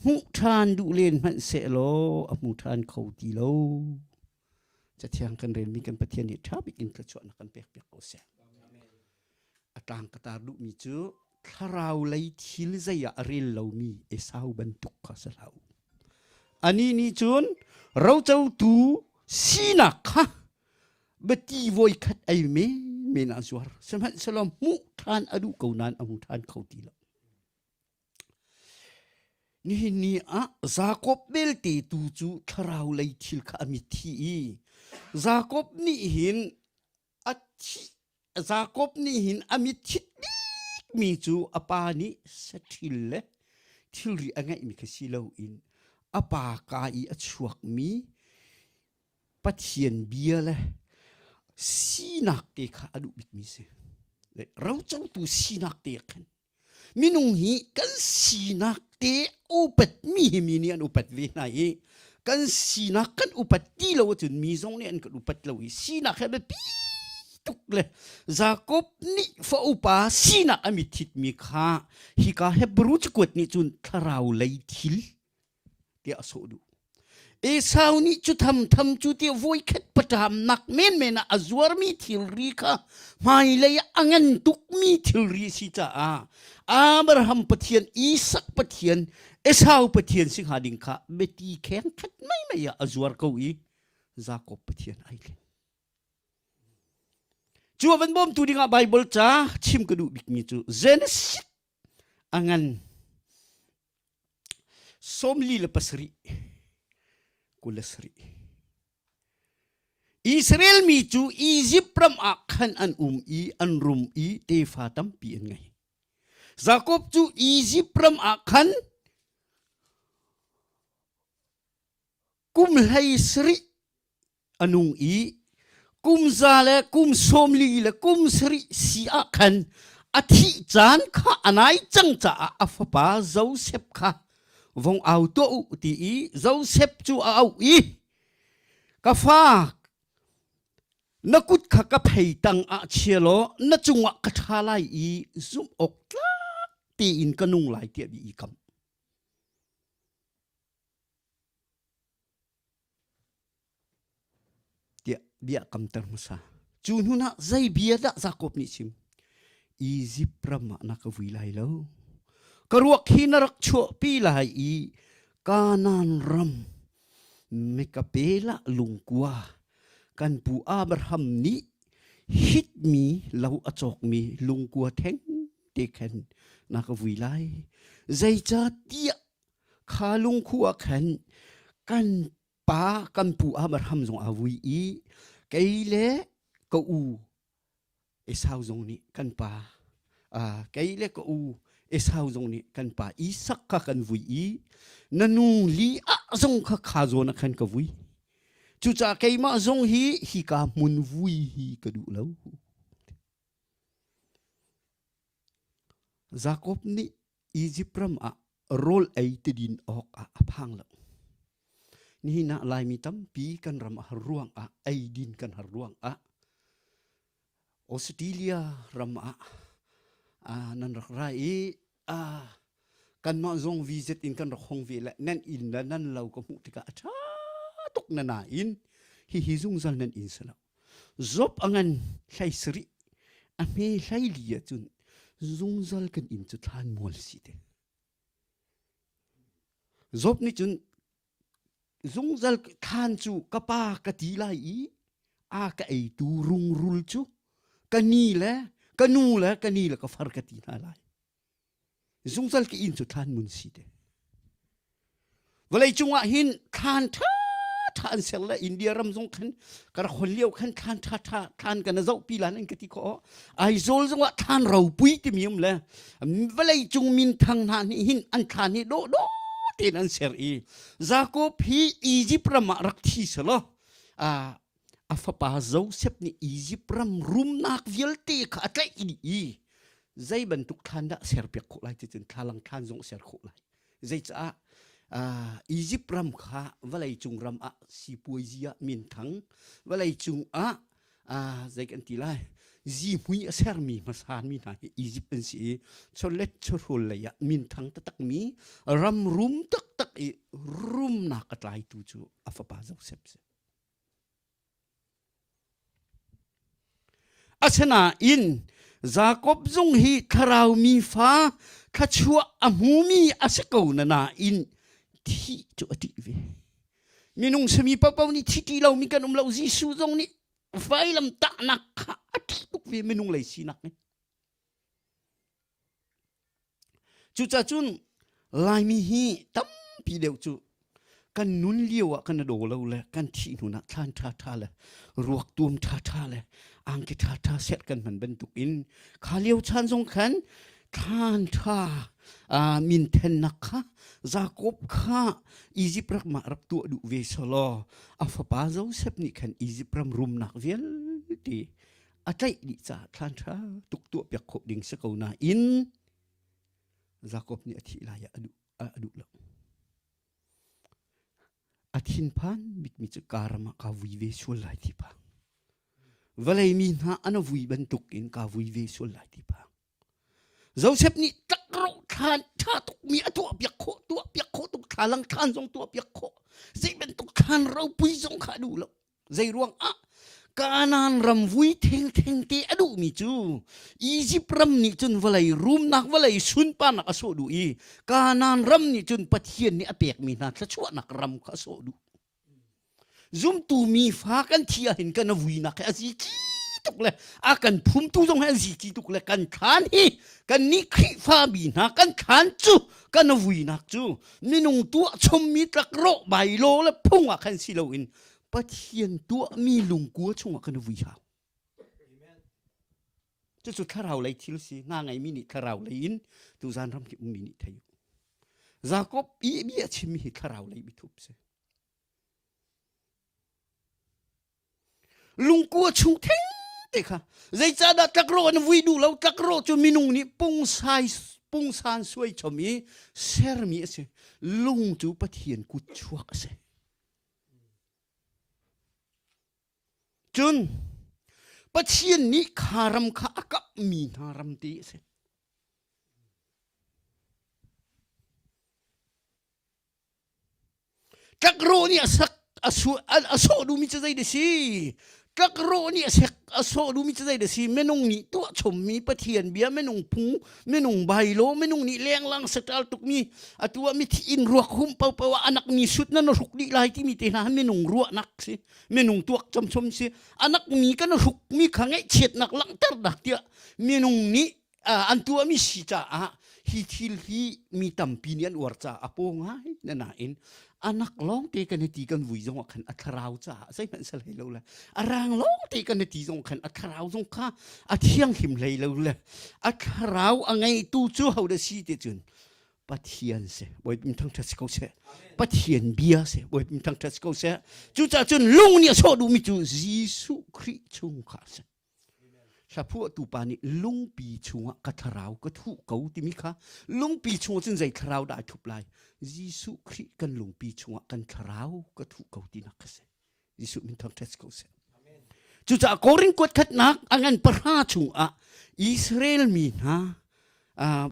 hmuh ṭhan duh len hmanh sehlaw a hmu ṭhan kho ti lo. Cathiang kan relmi kan Pathian nih ṭha bik in thluachuahnak kan pekpiak ko seh. A tlang ka tar duhmi cu thlarau lei thil zei ah a rel lomi Esau bantuk kha si hlah u. Anih nih cun rocotu sinak kha biati voikhat ei menmen ah zuar. Sihmanhsehlaw hmuh ṭhan a duh ko nain a hmu ṭhan kho ti lo. Nihin ni ah Jakob belte tu cu thlarau lei thil kha a mitthi i Jakob nih hin a thih Jakob nih hin a mitthit bikmi cu a pa nih saṭhil le thilri a ngeihmi kha si loin a pa ka i a chuakmi Pathian bia le sinak te kha a duh bikmi si. Rocotu sinak te khan Minung hi kan sinak te upatmi hi mi nih an upat ve hna i kan sinak kan upat ti lo ahcun mi zong nih an kan upat lo i sinak hi a biapi tuk le Jakob nih fa upa sinak a mitthitmi kha hika Hebrew cakuat nih cun thlarau lei thil tiah a sawh duh. Esau nih cu thamtham cu ti voikhat paṭamnak menmen ah a zuarmi thilri kha hmailei ah a ngan tukmi thilri a si caah Abraham Pathian, Isak Pathian, Esau Pathian si hnga ding kha biati kheng khat mai mai ah a zuar ko i Jakob Pathian ai thlen. Cu a van bawmtu dingah Bible ca chim ka duh bikmi cu Genesis a ngan 47 27 Israel mi cu Izipt ram ah khan an um i an rum i tefa tampi an ngei. Jakob cu Izipt ram ah khan kum hlei sarih a nung i kum za le kum 40 le kum sarih si ah khan a thih caan kha a nai cang caah a fapa Josef kha vong au tuah u ti i Josef cu a auh i ka fa na kut kha ka phei tang ah chia law na cungah ka ṭha lai i zumh awk tlak tein ka nung lai tiah bia i kam. tiah bia kamter hmasa. Cu hnu ah zei bia dah Jakob nih chim? Izipt ram ah na ka vui lai lo. Ka ruak hi na rak chuahpi lai i Kanaan ram Mekapela lungkua kan pu Abraham nih hitmi lo a cawkmi lungkua theng te khan na ka vui lai. Zeicahtiah Kha lungkhu ah khan kan pa kan pu Abraham zong aa vui i kei le ka u Esau zong nih kan pa uh, kei le ka u Esau zong nih kan pa Isak kha kan vui i na nu Leah zong kha kha zawn ah khan ka vui. Cucaah keimah zong hi hika hmun vui hi ka duh lo. Jakob nih Izipt ram ah rawl ei tidin awk ah a phang lo. Nihin ah Laimi tampi kan ram a har ruang ah eidin kan har ruang ah Australia ram ah ah nan rak ra i ah kanmah zong visit in kan rak hong ve le nan inn le nan lo ka hmuh tikah a ṭha tuk na nain hihi zungzal nan inn si lo. Job a ngan hlei sarih a hme hlei li ahcun zungzal kan inn cu thlanmual si te. Job nih cun zungzal thlan cu ka pa ka ti lai i a ka eitu rungrul cu ka ni le ka nu le ka ni le ka far ka ti hna lai. Zungzal ka inn cu thlanmun si te. Vawlei cungah hin thlan ṭha ṭha. ṭha an ser le India ram zong khan ka rak hon lio khan thlan ṭha ṭha thlan kan zoh pi lan an ka ti khawh. Aizawl zong ah thlan ropui timi um le vawlei cung minthang hna nih hin an thlan hi dawh dawh tein an ser i Jacob hi Egypt ram ah rak thi selaw a fapa Joseph nih Egypt ram rumnak vialte kha a tlaih dih i zei bantuk thlan dah serpiak khawh lai ti cun thlalang thlan zong a ser khawh lai. Zeicah Egypt ram kha vawlei cung ram ah sipuaizi ah minthang vawlei cung ah zei kan ti lai zihmui a sermi hmasa mi hna hi Egypt an si i chawlet chawhrawl lei ah minthang taktakmi ram rum taktak i rumnak a tlaitu cu a fapa Joseph si. Asinain Jakob zong hi thlarau mi fa thluachuah a hmumi a si ko na nain thih cu a ṭih ve. Minung sami paohpaoh nih thi ṭih lomi kan um lo. Jesuh zong nih vailam tahnak kha a ṭih tuk ve minung lei sinak in. Cucaah cun Laimi hi tampi deuh cu kan nun lio ah kan daw lo le kan thih hnu ah thlan ṭhaṭha le ruak tuam ṭhaṭha le angki ṭhaṭha set kan hman bantuk in kha lio chan zong khan thlan ṭha minthennak kha Jakob kha Egypt rak mah rak tuah duh ve selaw a fapa Joseph nih khan Egypt ram rumnak vialte a tlaih dih caah thlan ṭha tuk tuahpiak khawh ding si ko nain Jakob nih a thih lai ah a duh, a duh lo. A thinphan bikmi cu karam ah kaa vui ve sual lai ti phang. Vawlei mi hna an vui bantuk in kaa vui ve sual lai ti phang. Joseph nih tlakrawh thlan ṭha tukmi a tuahpiak khawh, tuahpiak khawh tuk thlalang thlan zong tuahpiak khawh. Zei bantuk thlan ropui zong kha a duh lo. Zei ruang ah Kanaan ram vui thengtheng te a duhmi cu Egypt ram nih cun vawlei rumnak vawlei sunparnak a sawh duh i Kanaan ram nih cun Pathian nih a pekmi hna thluachuahnak ram kha a sawh duh. Zumtu mi fa kan thi ahhin kan a vuinak hi a zici tuk le a kan phumtu zong hi an zici tuk le kan thlan hi kan nih Khrihfa mi hna kan thlan cu kan a vuinak cu minung tuah chommi tlakrawh bailo le phung ah khan si loin Pathian tuahmi lungkua chungah kan vui hau. Cucu thlarau lei thil si nga ngeimi nih thlarau lei in tuzan ram ki ummi nih thei u. Jakob i bia chimmi hi thlarau lei mithup si. Lungkua chung theng te kha zeicahdah tlakrawh an vui duh lo tlakrawh cu minung nih pungsai pungsan suai chom i sermi a si lung cu Pathian kut chuak a si Cun Pathian nih kha ram kha a kapmi hna ram te a si. Tlakrawh nih a sak a sawh duhmi cu zei dah si? Tlakrawh nih a sek a sawh duhmi cu zei dah si? Minung nih tuah chommi Pathian bia minung phung minung bailo minung nih lenglang saṭal tukmi atu ah mithi inn ruak hum paopaoh ah anak mi sut nan hruk dih lai timi te hna minung ruahnak si minung tuak chomchom si anak mi kan hruk mi kha ngaihchiatnak langhternak tiah minung nih an tuahmi si caah hi thil hi mi tampi nih an uar caah a paw ngai na nain anak lawng te kan ti kan vui zong ah khan a thlarau caah zeihmanh sal hlei lo le a rang lawng te kan ti zong khan a thlarau zong kha a thianghlim hlei lo le a thlarau a ngeitu cu ho da si te cun Pathian si Bawipa thangṭhat si ko seh Pathian bia si Bawipa thangṭhat si ko seh cucaah cun lung nih a sawh duhmi cu Jesuh Khrih chung kha a si Hlaphuahtu pa nih lungpi chungah ka thlarau ka thuh ko timi kha lungpi chungah cun zei thlarau dah ai thup lai? Jesuh Khrih kan lungpi chungah kan thlarau ka thuh ko tinak kha si. Jesuh min thangṭhat si ko seh. Cucaah Korin kuat khatnak a ngan pahra chungah Israel mi hna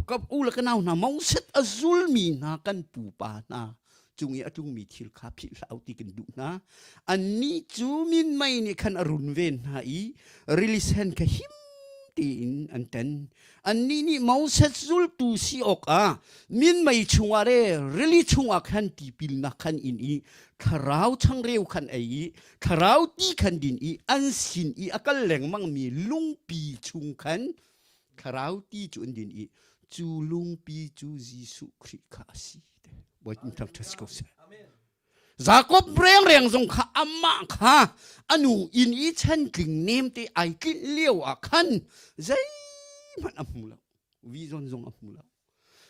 ka u le ka nau hna Moses a zulmi hna kan pupa hna cung i a tlungmi thil kha philh hlah u ti kan duh hna. Annih cu minmei nih khan a runven hna i rili sen kha him tein an ten. Annih nih Moses zultu si awkah minmei chungah le rili chungah khan tipilnak khan in i thlarau changreu khan ei i thlarau ti khan din i an sin i a kal lengmangmi lungpi chung khan thlarau ti cu an din i cu lungpi cu Jesuh Khrih kha a si. Bawipa thangṭhat si ko seh. Jakob rengreng zong kha amah kha a nu inn i chantling nem te ai tlinh lio ah khan zeihmanh a hmu lo. Vision zong a hmu lo.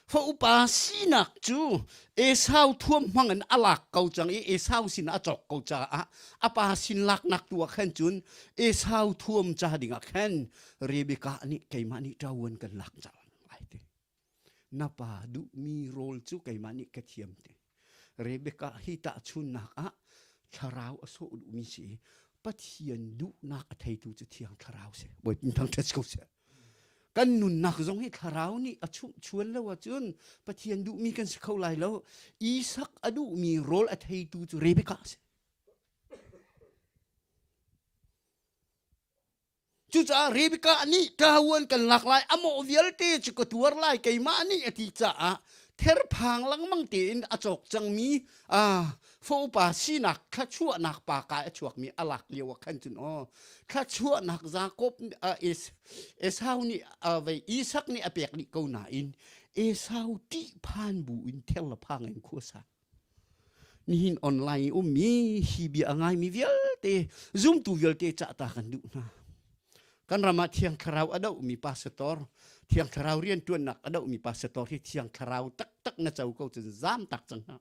Fa upa sinak cu Esau thuam hmang in a lak ko cang i Esau sin a cawk ko caah a pa sin laknak tu ah khan cun Esau thuam ca ding ah khan Rebekah nih keimah nih ṭawan kan lak cang ai ti. Na pa duhmi rawl cu keimah nih ka thiam ti. Rebekah hi tahchunnak ah thlarau a sawh duhmi si i Pathian duhnak a theitu cu Thiang Thlarau si. Bawipa thangṭhat ko seh. Kan nunnak zong hi thlarau nih a chumhchuan lo ahcun Pathian duhmi kan si kho lai lo. Isak a duhmi rawl a theitu cu Rebekah a si. Cucaah Rebekah nih ṭahuan kan lak lai, a mawh vialte cu ka tuar lai keimah nih a ti caah therphang lengmang tein a cawk cangmi fa upa sinak thluachuahnak pa kai a chuakmi a lak lio ah khan cun aw thluachuahnak Jakob Esau nih vei Isak nih a pek dih ko nain Esau ṭihphan bu in ther le phang in khua sa Nihin online i ummi hi bia a ngaimi vialte zumtu vialte cah ta kan duh hna. Kan ram ah Thiang Thlarau a dohmi pastor, Thiang Thlarau rianṭuannak a dohmi pastor hi Thiang Thlarau taktak na co ko cun zaam tak cang hna.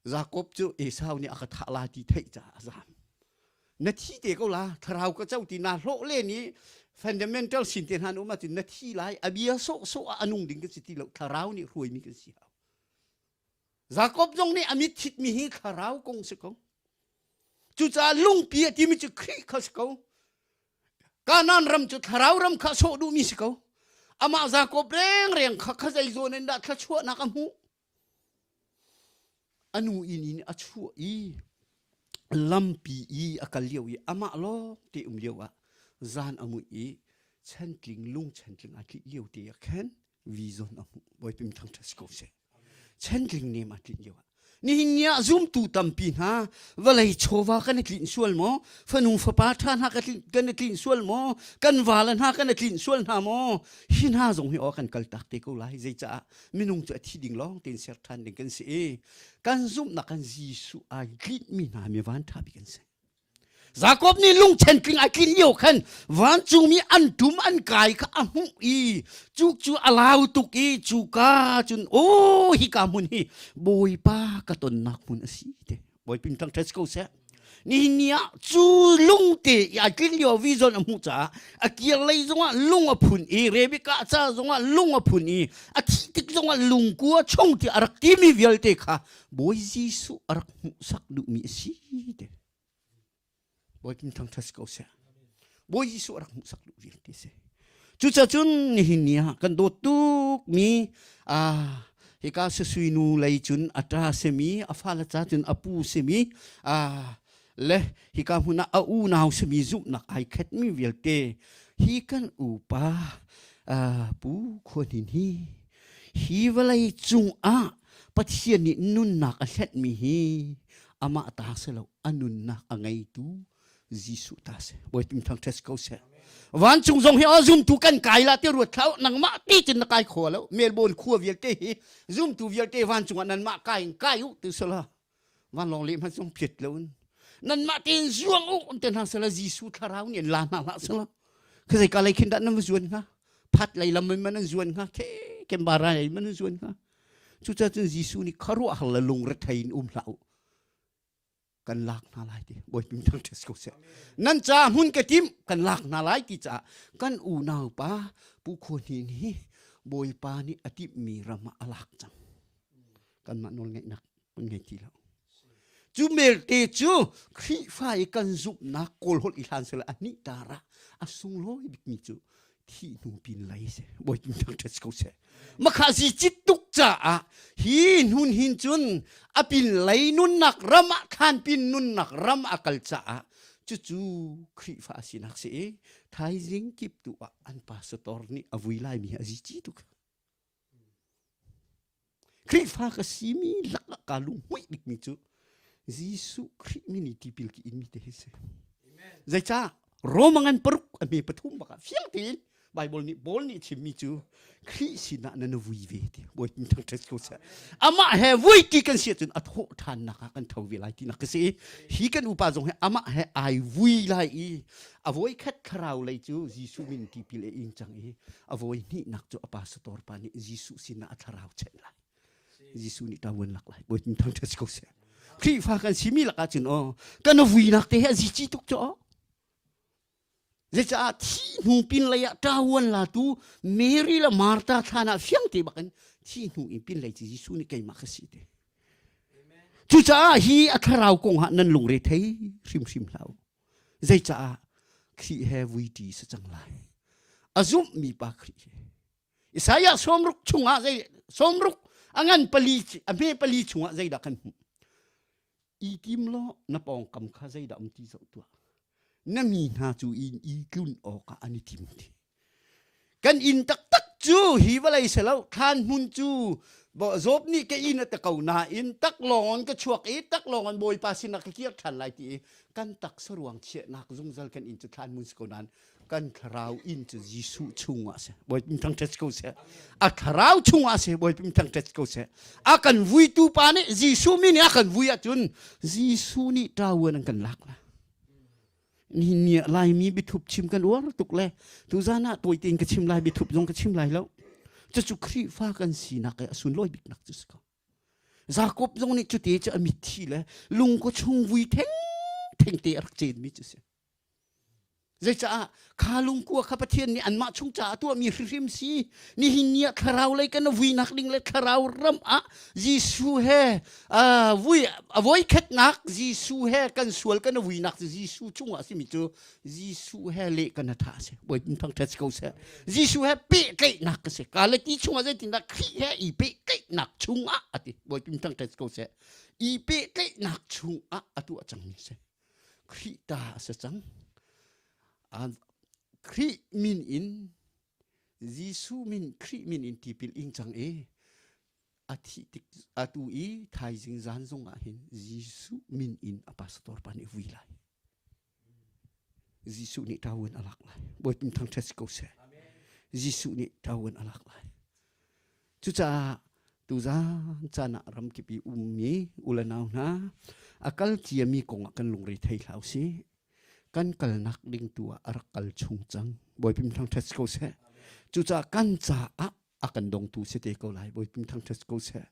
Jakob cu Esau nih a ka thah la ti theih caah a zaam. Na thi te ko la, thlarau ka co ti na hlawh len i fundamental sin te hna na um ahcun na thi lai, a bia sawhsawh ah a nung ding kan si ti lo, thlarau nih hruaimi kan si hau. Jakob zong nih a mit thitmi hi thlarau kong si ko. Cucaah lungpi a timi cu Khrih kha si ko. Kanaan ram cu thlarau ram kha sawh duhmi si ko. Amah Jakob rengreng kha kha zei zawn in dah thluachuahnak a hmuh? A nu inn in a chuah i lampi i a kal lio i amah lawng te um lio ah zan a muih i chantling lung chantling a tlih lio te ah khan vision a hmuh Bawipa min thangṭhat si ko seh chantling nem a tlinh lio ah nihin ni ah zumtu tampi hna vawlei chawva kan i tlinh sual maw fanu fapa ṭha hna kan i tlinh sual maw kan vale hna kan i tlinh sual hna maw hi hna zong hi aw kan kal tak te ko lai zeicaah minung cu a thi ding lawng tein ser ṭhan ding kan si i kan zumhnak kan Jesuh ai tlinhmi hna mi van ṭha bik an si Jakob nih lungchen tling ai tlin lio khan vancungmi an tum an kai kha a hmuh i cu cu a lau tuk i cuka cun aw hika hmun hi Bawipa ka tonnak hmun a si te Bawipa thangṭhat ko seh nihin ni ah cu lungte i ai tlin lio vision a hmuh caah a kir lei zongah lung a phun i Rebekah ca zongah lung a phun i a thih tik zongah lungkua chung ti a rak timi vialte kha Bawi Jesuh a rak hmuhsak duhmi a si te Bawipa thangṭhat si ko seh. Bawi Jesuh a rak hmuhsak duh vialte si. Cucaah cun nihin ni ah kan dawt tukmi ah hika susui nu lei cun a ṭa simi a fale ca cun a pu simi ah le hika hmun ah a unau simi zumhnak ai khetmi vialte hi kan upa pu Khuahnin hi hi vawlei cung ah Pathian nih nunnak a hlenhmi hi amah ta si lo a nunnak a ngeitu Jesuh ta si Bawipa thangṭhat ko seh vancung zong hi a zumtu kan kai la ti ruat thlau nangmah ti cun na kai kho lo Melbourne khua vialte hi zumtu vialte vancung ah nanmah kai in kai u ti sala vanlawng leh hmanh zong phiat lo in nanmah tein zuang u te hna sala Jesuh thlarau nih an la hna hlah sala khazei ka lei khin dah nan va zuan hnga phat lei lam in man an zuan hnga khe kembara lei man an zuan hnga Cucaah cun Jesuh nih khuaruahhar le lungrethei in um hlah u. Kan lak hna lai ti. Bawipa thangṭhat ko seh. Nan ca hmun ka tim kan lak hna lai ti caah kan unau pa Pu Khua Hnin hi Bawipa nih a timhmi ram ah a lak cang. Kanmah nawlngeihnak kan ngei ti lo. Cu melte cu Khrihfa i kan zumhnak kawlholh i hlan sela a nih tar ah a sunglawi bikmi cu thih hnu pin lei si bawipa thangṭhat ko seh makha zi cit tuk caah hi hnun hin cun a pin lei nunnak ram ah thlan pin nunnak ram a kal caah cucu Khrihfa sinak si i thaizing kip tu ah an pastor nih a vui lai mi a zi ci tuk Khrihfa ka simi lakah kaa lunghmuih bikmi cu Jesuh Khrih min i tipil ki inmi te hi si. Zeicah Roma ngan paruk a hme pathum bakah fiang tein. Bible nih Paul nih chimmi cu Khrih sinah nan vui ve ti Bawipa thangṭhat ko seh. Amah he vui ti kan si ahcun a thawh ṭhannak ah kan tho ve lai tinak ka si. Hi kan upa zong hi amah he ai vui lai i a voi khat thlarau lei cu Jesuh min tipil a ing cang i a voi hnihnak cu a pastor pa nih Jesuh sinah a thlarau chenh lai. Jesuh nih ṭavuan lak lai. Bawipa thangṭhat ko seh. Khrihfa kan simi lakah cun aw kan vuinak te hi a zici tuk cu aw. Zecaah thi hnu pinlei ah ṭavuan latu Mary le Martha thlan ah fiang te bakin thi hnu in pinlei cu Jesuh nih keimah ka si te. Cucaah hi a thlarau kong ah nan lungre thei hrimhrim hlah u. Zeicaah Khrih he vuiṭi si cang lai. A zumhmi pa Khrih he. Isaiah sawmruk chungah zei sawmruk a ngan pali a hme pali chungah zeidah kan hmuh? I tim law na pawngkam kha zeidah um ti zoh tuah. Na mi hna cu inn i tlun awkah an i tim ti. Kan inn taktak cu hi vawlei si lo thlan hmun cu Job nih ka inn a ti ko nain taklawng in ka chuak i taklawng in Bawipa sinah ka kir ṭhan lai ti i kan taksa ruang chiahnak zungzal kan inn cu thlan hmun si ko nain kan thlarau inn cu Jesuh chungah a si. Bawipa thangṭhat ko seh. A thlarau chungah a si. Bawipa thangṭhat ko seh. A kan vuitu pa nih Jesuh min a kan vui ahcun Jesuh nih ṭavuan an kan lak la. Nihin ni ah Laimi biathup chim kan uar tuk le tuzan ah tawi tein ka chim lai biathup zong ka chim lai lo. Cucu Khrihfa kan sinak i a sunlawi biknak cu si ko. Jakob zong nih cute cu a mitthi le lungkua chung vui theng theng te a rak cenmi cu si. Zeicah kha lungkua kha Pathian nih anmah chung caah tuahmi hrimhrim si. Nihin ni ah thlarau lei kan vuinak ding le thlarau ram ah Jesuh he vui a voikhatnak Jesuh he kan sual kan vuinak cu Jesuh chungah a simi cu Jesuh he leh kan tha a si. Bawipa thangṭhat si ko seh. Jesuh he pehtlaihnak ka si. Galati chungah zeitindah Khrih he i pehtlaihnak chungah a ti. Bawipa thangṭhat si ko seh. I pehtlaihnak chungah a tuah cangmi si. Khrih ta a si cang. Khrih min in Jesuh min Khrih min in tipil ing cang i a thih tik atu i thaizing zan zong ah hin Jesuh min in a pastor pa nih vui lai. Jesuh nih ṭavuan a lak lai. Bawipa thangṭhat si ko seh. Jesuh nih ṭavuan a lak lai. Cucaah tuzaan caan ah ramkip i ummi u le nau hna a kal ciami kong ah kan lungre thei hlah usih. Kan kalnak ding tu ah a rak kal chung cang. Bawipa thangṭhat si ko seh. Cucaah kan caah a kan dongtu si te ko lai. Bawipa thangṭhat si ko seh.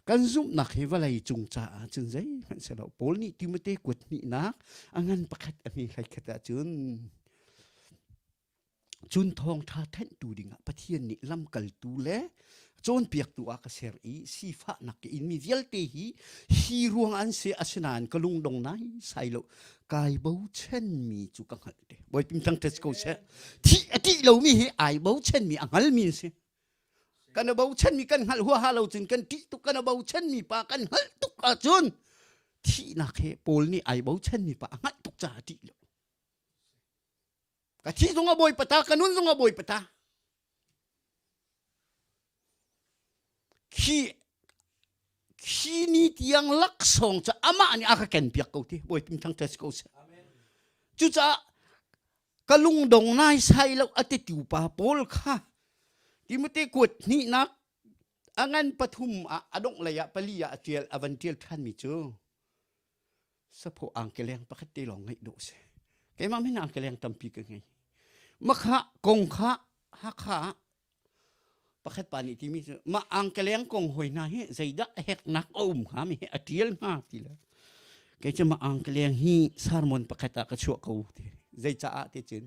Kan zumhnak hi vawlei cung caah cun zeihmanh si lo. Paul nih Timote kuat hnihnak a ngan pakhat a hme hlei khat ahcun Cun thawngṭha thenhtu dingah Pathian nih lamkaltu le cawnpiaktu ah ka ser i sifahnak ka inmi vialte hi hi ruang an si asinain ka lungdong nai sai lo kai bochanmi cu ka hngalh te Bawipa thangṭhat ko seh thih a ṭih lomi hi ai bochanmi a hngalmi an si kan a bochanmi kan hngalh huaha lo cun kan ṭih tuk kan a bochanmi pa kan hngalh tuk ahcun thihnak he Paul nih ai bochanmi pa a hngalh tuk caah a ṭih lo Ka thi zong a bawipa ta, ka nun zong a bawipa ta. Khi khi ni tiang laksawng cu amah nih a ka ken piak ko ti bawipa thang ṭes ko seh. Cucaah ka lungdong nai sai lo a titu pa Paul kha Timote kuat hnihnak a ngan pathum ah a dongh lei ah pali ah a ṭial a van ṭial ṭhanmi cu saphaw angkeleng pakhat te lawng ngeih dawh si keimah min angkeleng tampi ka ngei makha kong kha Hakha ah pakhat pa nih timi cu mah angkeleng kong hoi hna hi zeidah a heknak a um hnga mi hi a tial hnga ti le kei cu mah angkeleng hi sermon pakhat ah ka chuah ko ti zei caah ti cun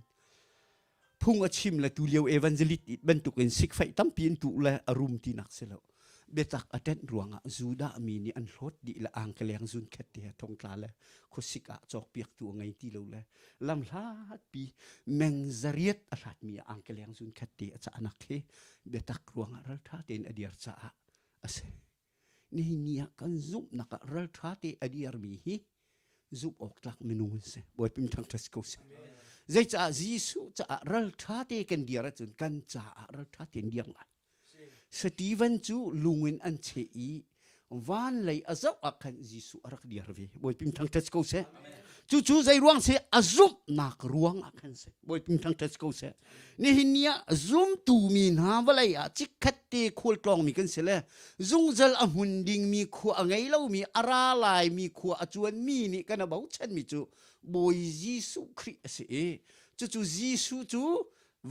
phung a chim le tu lio evangelist bantukin sikfaih tampi in tuh le a rum tinak si lo biatak a ṭenh ruangah Judah mi nih an hlawt dih le angkeleng zun khat te thongtla le khuasik ah cawkpiaktu a ngei ti lo le lamhlatpi meng zariat a hlatmi ah angkeleng zun khat te a cahnak khi biatak ruangah ralṭha tein a dir caah a si. Nihin ni ah kan zumhnak ah ralṭha te a dirmi hi zumh awk tlak minung an si. Bawipa thangṭhat si ko seh. Zeicah Jesuh caah ralṭha te kan dir ahcun kan caah ralṭha tein dir lai. Stephen cu lung in an cheh i van lei a zoh ah khan Jesuh a rak dir ve. Bawipa thangṭhat si ko seh. Cucu zei ruang si a zumhnak ruang ah khan si. Bawipa thangṭhat ko seh. Nihin ni ah zumtu mi hna vawlei ah chikkhat te khualtlawng mi kan si le zungzal a hmun dingmi khua a ngei lomi a ra laimi khua a cuanmi nih kan a bochanmi cu Bawi Jesuh Khrih a si i cucu Jesuh cu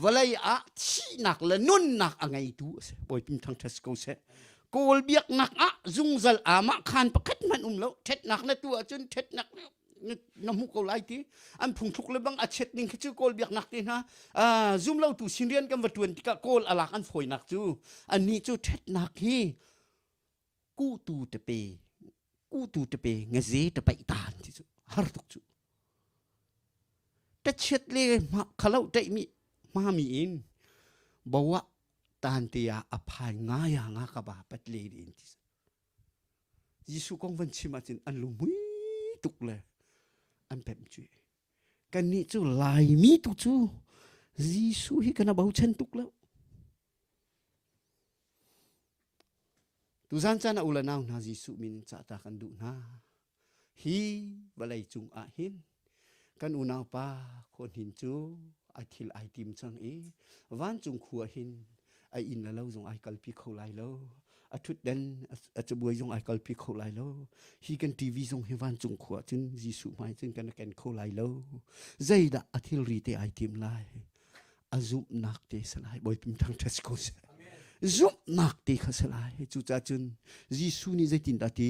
vawlei ah thihnak le nunnak a ngeitu a si. Bawipa thangṭhat ko seh. Kawl biaknak ah zungzal amah khan pakhat hmanh um lo. Ṭhatnak na tuah ahcun ṭhatnak na hmuh ko lai ti. An phungthluk le bang a chiat ning khi cu Kawl biaknak te hna zum lotu sin rian kan va ṭuan tikah Kawl a lak an fawinak cu annih cu ṭhatnak hi kutu tepe kutu tepe ngaze te paih tan ti cu har tuk cu ta chiat le ma khalo ṭeih mi ma mi in bawa tan te ah a phai nga ya nga ka ba pat le in ti Jesuh kong van chim ahcun an lungmui tuk le an pemh cu kannih cu Laimi tu cu Jesuh hi kan a bochan tuk lo Tuzan caan ah u le nau hna Jesuh min in cahta kan duh hna. Hi vawlei cung ah hin kan unaupa Khuahnin cu a thil ai tim cang i vancung khua hin a inn le lo zong ai kalpi kho lai lo. A ṭhutden a cabuai zong ai kalpi kho lai lo. Hi kan TV zong hi vancung khua cun Jesuh hmai cun kan ken kho lai lo. Zeidah a thilri te ai tim lai? A zumhnak te si lai Bawipa thangṭhat si ko seh zumhnak te kha si lai cucaah cun Jesuh nih zeitindah ti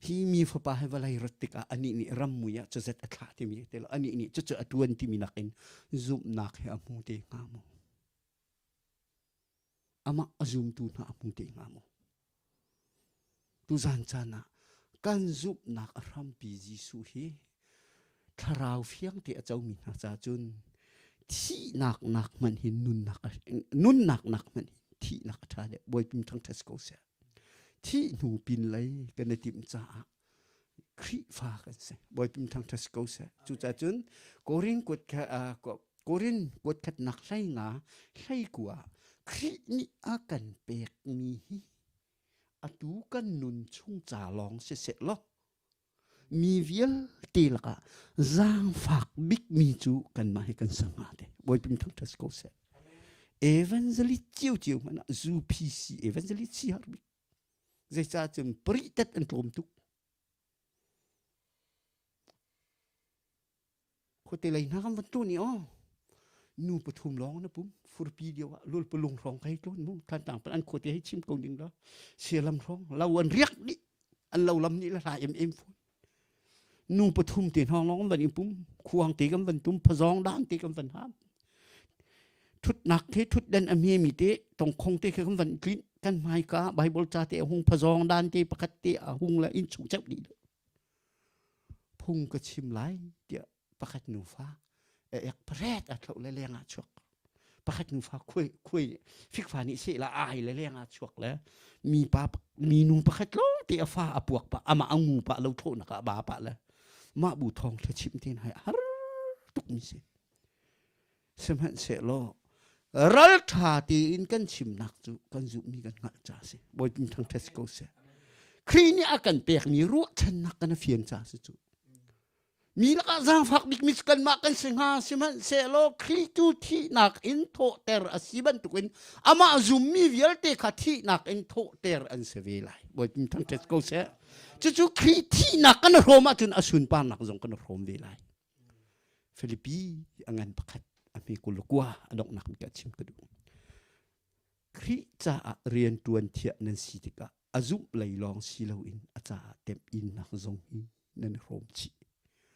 hi mi fapa he vawlei rat tikah anih nih ram mui ah cazet a thlah timi te lo anih nih cucu a ṭuan timi nakin zumhnak he a hmu te hnga maw amah a zumtu hna a hmu te hnga maw Tuzan caan ah kan zumhnak a hrampi Jesuh hi thlarau fiangte a comi hna ca cun thihnak nak hmanh hin nunnak nunnak nak hmanh hin thihnak a ṭha deuh Bawipa thangṭhat si ko seh. Thih hnu pin lei kan i timh caah Khrihfa kan si. Bawipa thangṭhat si ko seh. Cucaah cun Korin kuat Korin kuat khatnak hlei nga hlei kua Khrih nih a kan pekmi hi atu kan nun chung ca lawng siseh law mi vialte lakah zaangfak bikmi cu kanmah hi kan si hnga te Bawipa thangṭhat si ko seh. Evangelist cio cio hmanh ah UPC evangelist si har bik. Zeicah cun paritet an tlawm tuk. Khuate lei hna kan van tlawn i aw nu pathum lawng na pum furpi lio ah lul palung hrawng kai tlawn mu thantlang pan an khuate hei chim ko ning la sialam hrawng lo an riak dih an lo lam nih la hla em em fawn nu pathum te hna lawng van i pum khuang te kan van tum phazawng dan te kan van ham thutnak the thutden a hme mi te tongkhong te kha kan van tlin kan hmaika bible ca te a hung phazawng dan te pakhat te a hung la in chung cheu dih phung ka chim lai tiah pakhat nufa ek pret a thlo le leng ah chuak pakhat nufa khuai khuai fikfa nih seh la ai le leng ah chuak le mi pa mi nu pakhat lawng te a fa a puak pa ama a ngu pa lo thlo nak ah ba pa le mah bu thong thla chim ten hai har tuk mi si Sihmanhsehlaw ralṭha tein kan chimnak cu kan zumhmi kan hngalh ca a si. Bawipa thangṭhat si ko seh. Khrih nih a kan pekmi ruahchannak kan a fian ca a si cu. Mi lakah zaangfak bikmi cu kanmah kan si hnga sihmanhsehlaw Khrih cu thihnak in thawhter a si bantukin amah zummi vialte kha thihnak in thawhter an si ve lai. Bawipa thangṭhat ko seh. Cucu Khrih thihnak kan hrawm ahcun a sunparnak zong kan hrawm ve lai. Filipi a ngan pakhat a hme 22 a donghnak bik ah chim ka duh. Khrih caah rian ṭuan thiah nan si tikah a zumh lei lawng si loin a caah temhinnak zong hi nan hrawm chih.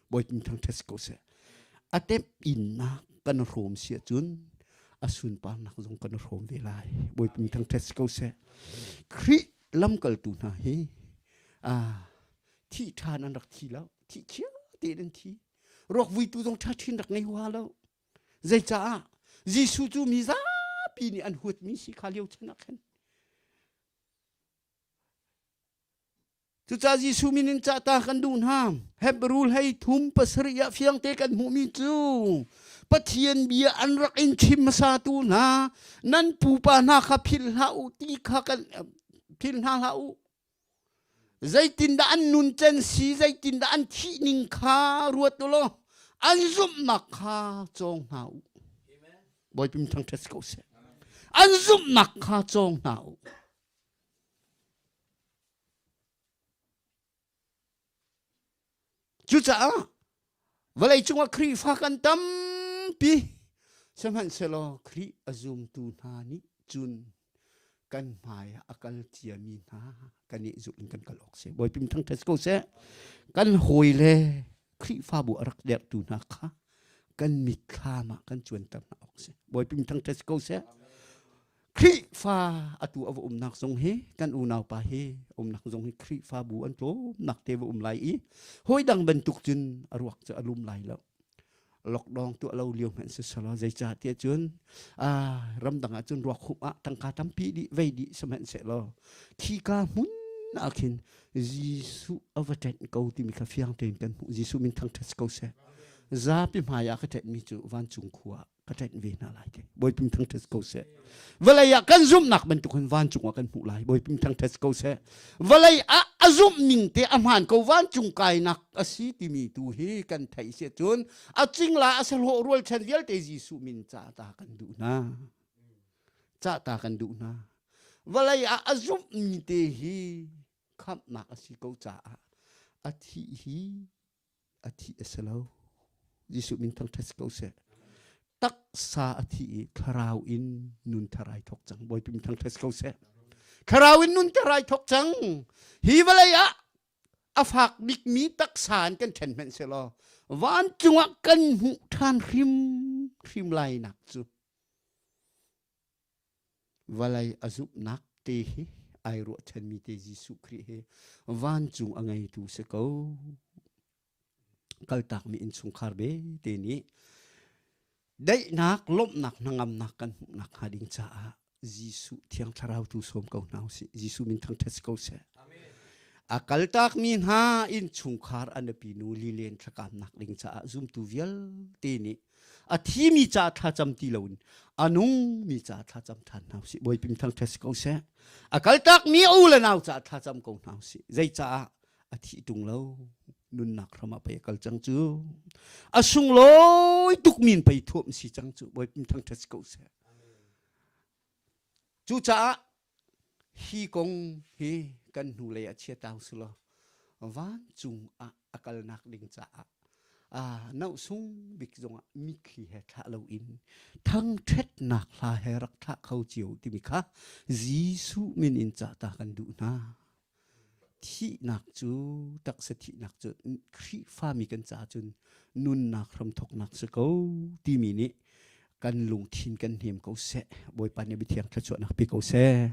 Bawipa thangṭhat si ko seh. A temhinnak kan hrawm si ahcun a sunparnak zong kan hrawm ve lai. Bawipa thangṭhat si ko seh. Khrih lamkaltu hna hi thih ṭhan an rak thi lo thih chia tein an thi ruak vuitu zong ṭha ṭhin rak ngei hua lo zeicaah Jesuh cu mi zapi nih an huatmi si kha lio chan ah khan Cucaah Jesuh min in cah ta kan duh hna. Hebrew hlei thum pasarih ah fiangte kan hmuhmi cu Pathian bia an rak in chim hmasatu hna nan pupa hna kha philh hlah u ti kha kan philh hna hlah u. Zeitindah an nuncen si, zeitindah an thih ning kha ruat u law an zumhnak kha cawng hna u. Bawipa min thangṭhat si ko seh. An zumhnak kha cawng hna u. Cucaah vawlei cungah Khrihfa kan tampi sihmanhsehlaw Khrih a zumtu hna nih cun kan hmai ah a kal ciami hna kan i zulh in kan kal awk si. Bawipa min thangṭhat si ko seh. Kan hawile Khrihfabu a rak derhtu hna kha kan mitthlam ah kan cuanter hna awk si. Bawipa min thangṭhat si ko seh. Khrihfa atu a va umnak zong hi kan unau pa hi umnak zong hi Khrihfabu an tlawmnak te va um lai i hawi dang bantuk cun a ruak cu a lum lai lo. Lockdown tuah lo lio hmanh si selaw zeicah tiah cun ramdang ah cun ruak humh ah tangka tampi dih vei dih sihmanhsehlaw khika hmun ah khin Jesuh a va ṭenh ko timi kha fiang tein kan hmuh. Jesuh min thangṭhat si ko seh. Zapi hmai ah ka ṭenhmi cu vancung khua ah ka ṭenh ve hna lai te. Bawipa min thangṭhat si ko seh. Vawlei ah kan zumhnak bantuk hin vancung ah kan hmuh lai. Bawipa min thangṭhat si ko seh. Vawlei ah a zumh ning te a hmaan ko vancung kainak a si timi tu hi kan theih si cun a cingla a sahlawh rualchan vialte Jesuh min ca ta kan duh hna. Ca ta kan duh hna. Vawlei ah a zumhmi te hi khamhnak a si ko caah a thih hi a thih a si lo. Jesuh min thangṭhat si ko seh. Taksa a thi i thlarau in nun thar ai thawk cang. Bawipa min thangṭhat si ko seh. Thlarau in nun thar ai thawk cang. Hi vawlei ah a fak bikmi taksa in kan ṭhen hmanh selaw vancung ah kan hmuh ṭhan hrim hrim lai nak cu Vawlei a zumhnak te hi ai ruahchanmi te Jesuh Khrih hi vancung a ngeitu si ko. Kaltakmi innchungkhar te nih daihnak, lawmhnak, hnangamnak kan hmuhnak hnga ding caah Jesuh Thiang Thlarau tu sawm ko hna usih. Jesuh min thangṭhat si ko seh. A kaltakmi hna innchungkhar a nupi nu lilen thlakamnak ding caah zumtu vialte nih a thimi ca thlacam ti loin a nungmi ca thlacam ṭhan hna usih Bawipa thangṭhat si ko seh a kaltakmi a u le nau ca thlacam ko hna usih zeicaah a thih ṭung lo nunnak hram ah pei a kal cang cu a sunglawi tuk min pei thuam si cang cu Bawipa thangṭhat si ko seh Cucaah hi kong hi kan hnulei ah chia ta usih law vancung ah a kalnak ding caah nauhsung bik zongah mitthli he thlah loin thangṭhatnak hla he rak thlah kho cio timi kha Jesuh min in cah ta kan duh hna. Thihnak cu taksa thihnak cu Khrihfami kan caah cun nunnak hramthawknak si ko timi nih kan lungthin kan hnem ko seh. Bawipa nih biathiang thluachuahnak pe ko seh.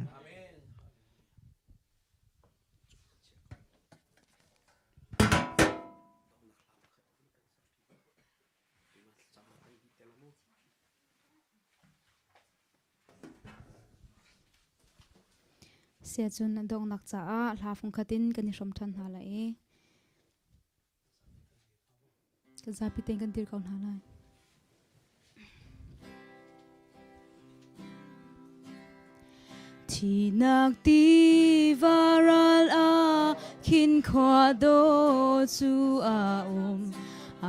Siacun donghnak caah hla fungkhat in kan i hrawm ṭhan hna lai i kan zapi tein kan dir ko hna lai. Thinak tiva ral ah khin khua dawh cu a um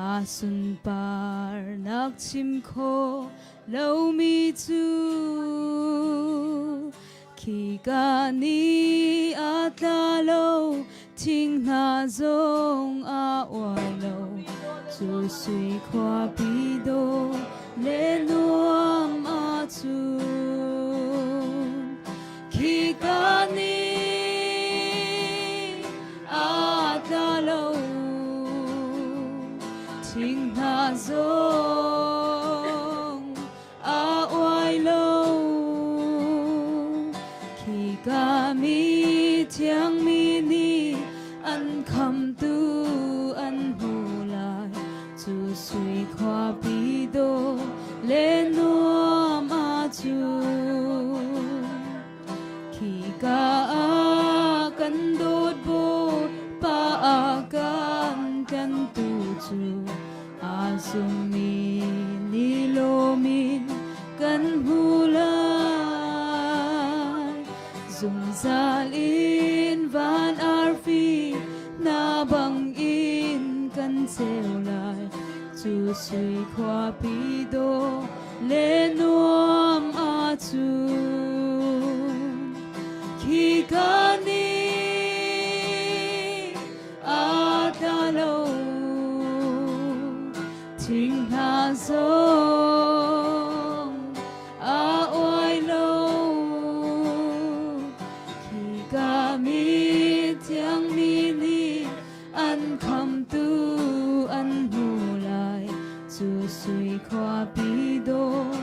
a sunparnak chim khawh lomi cu khika ni a tla lo thing hna zong a uai lo cu sui khuapi dawh le nuam ahcun khika ni a tla lo thing hna zong a uai lo khika mi thiangmi nih an khamtu an hmu lai cu sui khuapi dawh le nuam ahcun khika ah kan dawt Bawipa a kan tlantu cu aa zummi nih lawm in kan hmu lai zungzal in van arfi. bangin kan ceu lai cu sui khuapi dawh le nuam ahcun khika ni a tla lo thing hna zong a uai lo khika mi thiangmi nih an khamtu an hmu lai cu sui khuapi dawh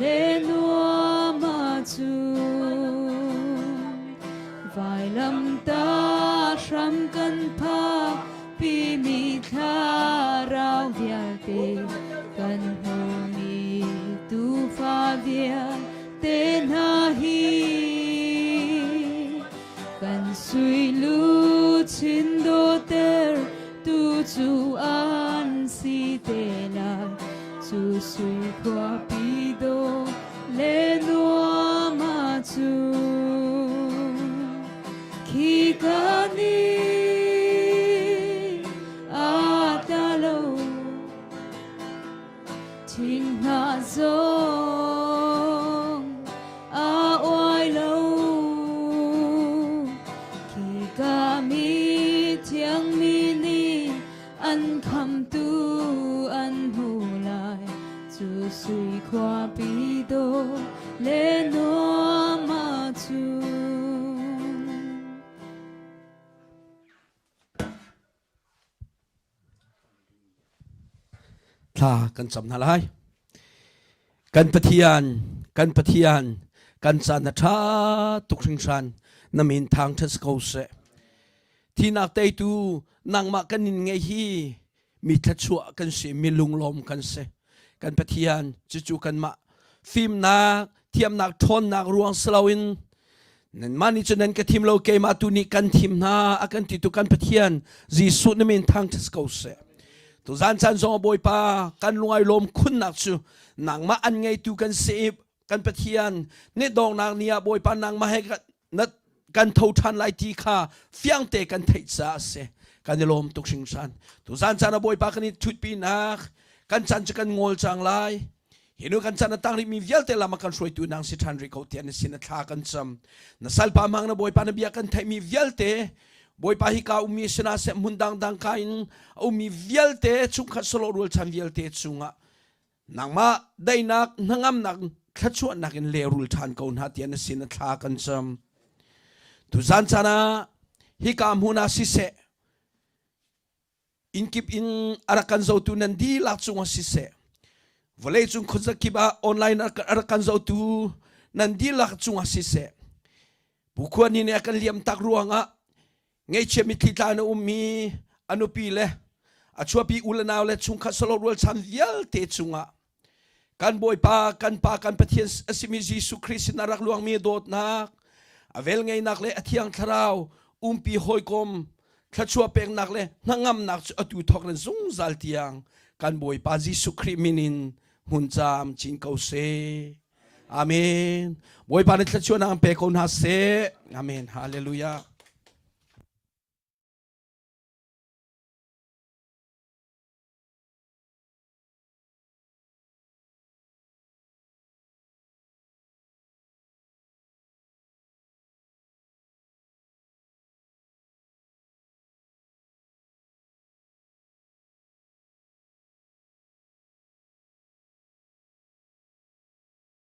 le nuam ahcun vailamtah hram kan phak pimi thlarau vialte kan hmumi tuufa vialte hna hi kan sui luchin dawter tu cu an si te lai cu sui khuapi dawh le nuam ahcun khika ni a tla lo thing hna zong a uai lo khika mi thiangmi nih an khamtu an hmu lai cu sui khuapi dawh le nuam ahcun. Thla kan cam hna lai. Kan Pathian, kan Pathian, kan caan a ṭha tuk hringhran na min thangṭhat ko seh. Thinak teitu nangmah kan in ngei hi mi thluachuah kan si, mi lunglawm kan si. Kan Pathian cucu kanmah fimnak, thiamnak, ṭhawnnak ruang si loin nanmah nih cun nan ka thim lo keimah tu nih kan thim hna a kan ti tu kan Pathian Jesuh na min thangṭhat ko seh. Tuzan caan zong Bawipa kan lungai lawm khunnak cu nangmah an ngeitu kan si i kan Pathian ni dongnak ni ah Bawipa nangmah he na kan tho ṭhan lai ti kha fiangte kan theih caah a si. Kan i lawm tuk hringhran. Tuzan caan ah Bawipa kan i ṭhutpinak kan caan cu kan ngawl cang lai. Hi nu kan chan a tang rihmi vialte lam a kan hruaitu nang si ṭhan rih ko tiah na sin a thla kan cam. Na salpa hmang na Bawipa na bia kan theihmi vialte Bawipa hi ka ummi sinah seh hmun dangdang ka in a ummi vialte chungkhat solo rualchan vialte chungah nangmah daihnak hnangamnak thluachuahnak in lehrul ṭhan ko hna tiah na sin a thla kan cam. Tuzan caan ah hika hmun ah siseh Innkip in a rak kan zotu nan dihlak cungah siseh, vawleicung khuazakip ah online a rak kan zotu nan dihlak cungah siseh, Pu Khua Ni nih a kan liam tak ruangah ngaihchia mitthli tla in a ummi a nupi le a chuahpi u le nau le chungkhat solo rualchan vialte cungah Kan Bawipa, kan Pa, kan Pathian a simi Jesuh Khrih sin a rak luangmi dawtnak, a velngeihnak le a thiang thlarau umpi hawikom thluachuah peknak le hnangamnak cu atu thawk in zungzal tiang kan Bawipa Jesuh Khrih min in hmun caam cin ko seh. Amen. Bawipa nih thluachuahnak an pe ko hna seh. Amen. Hallelujah.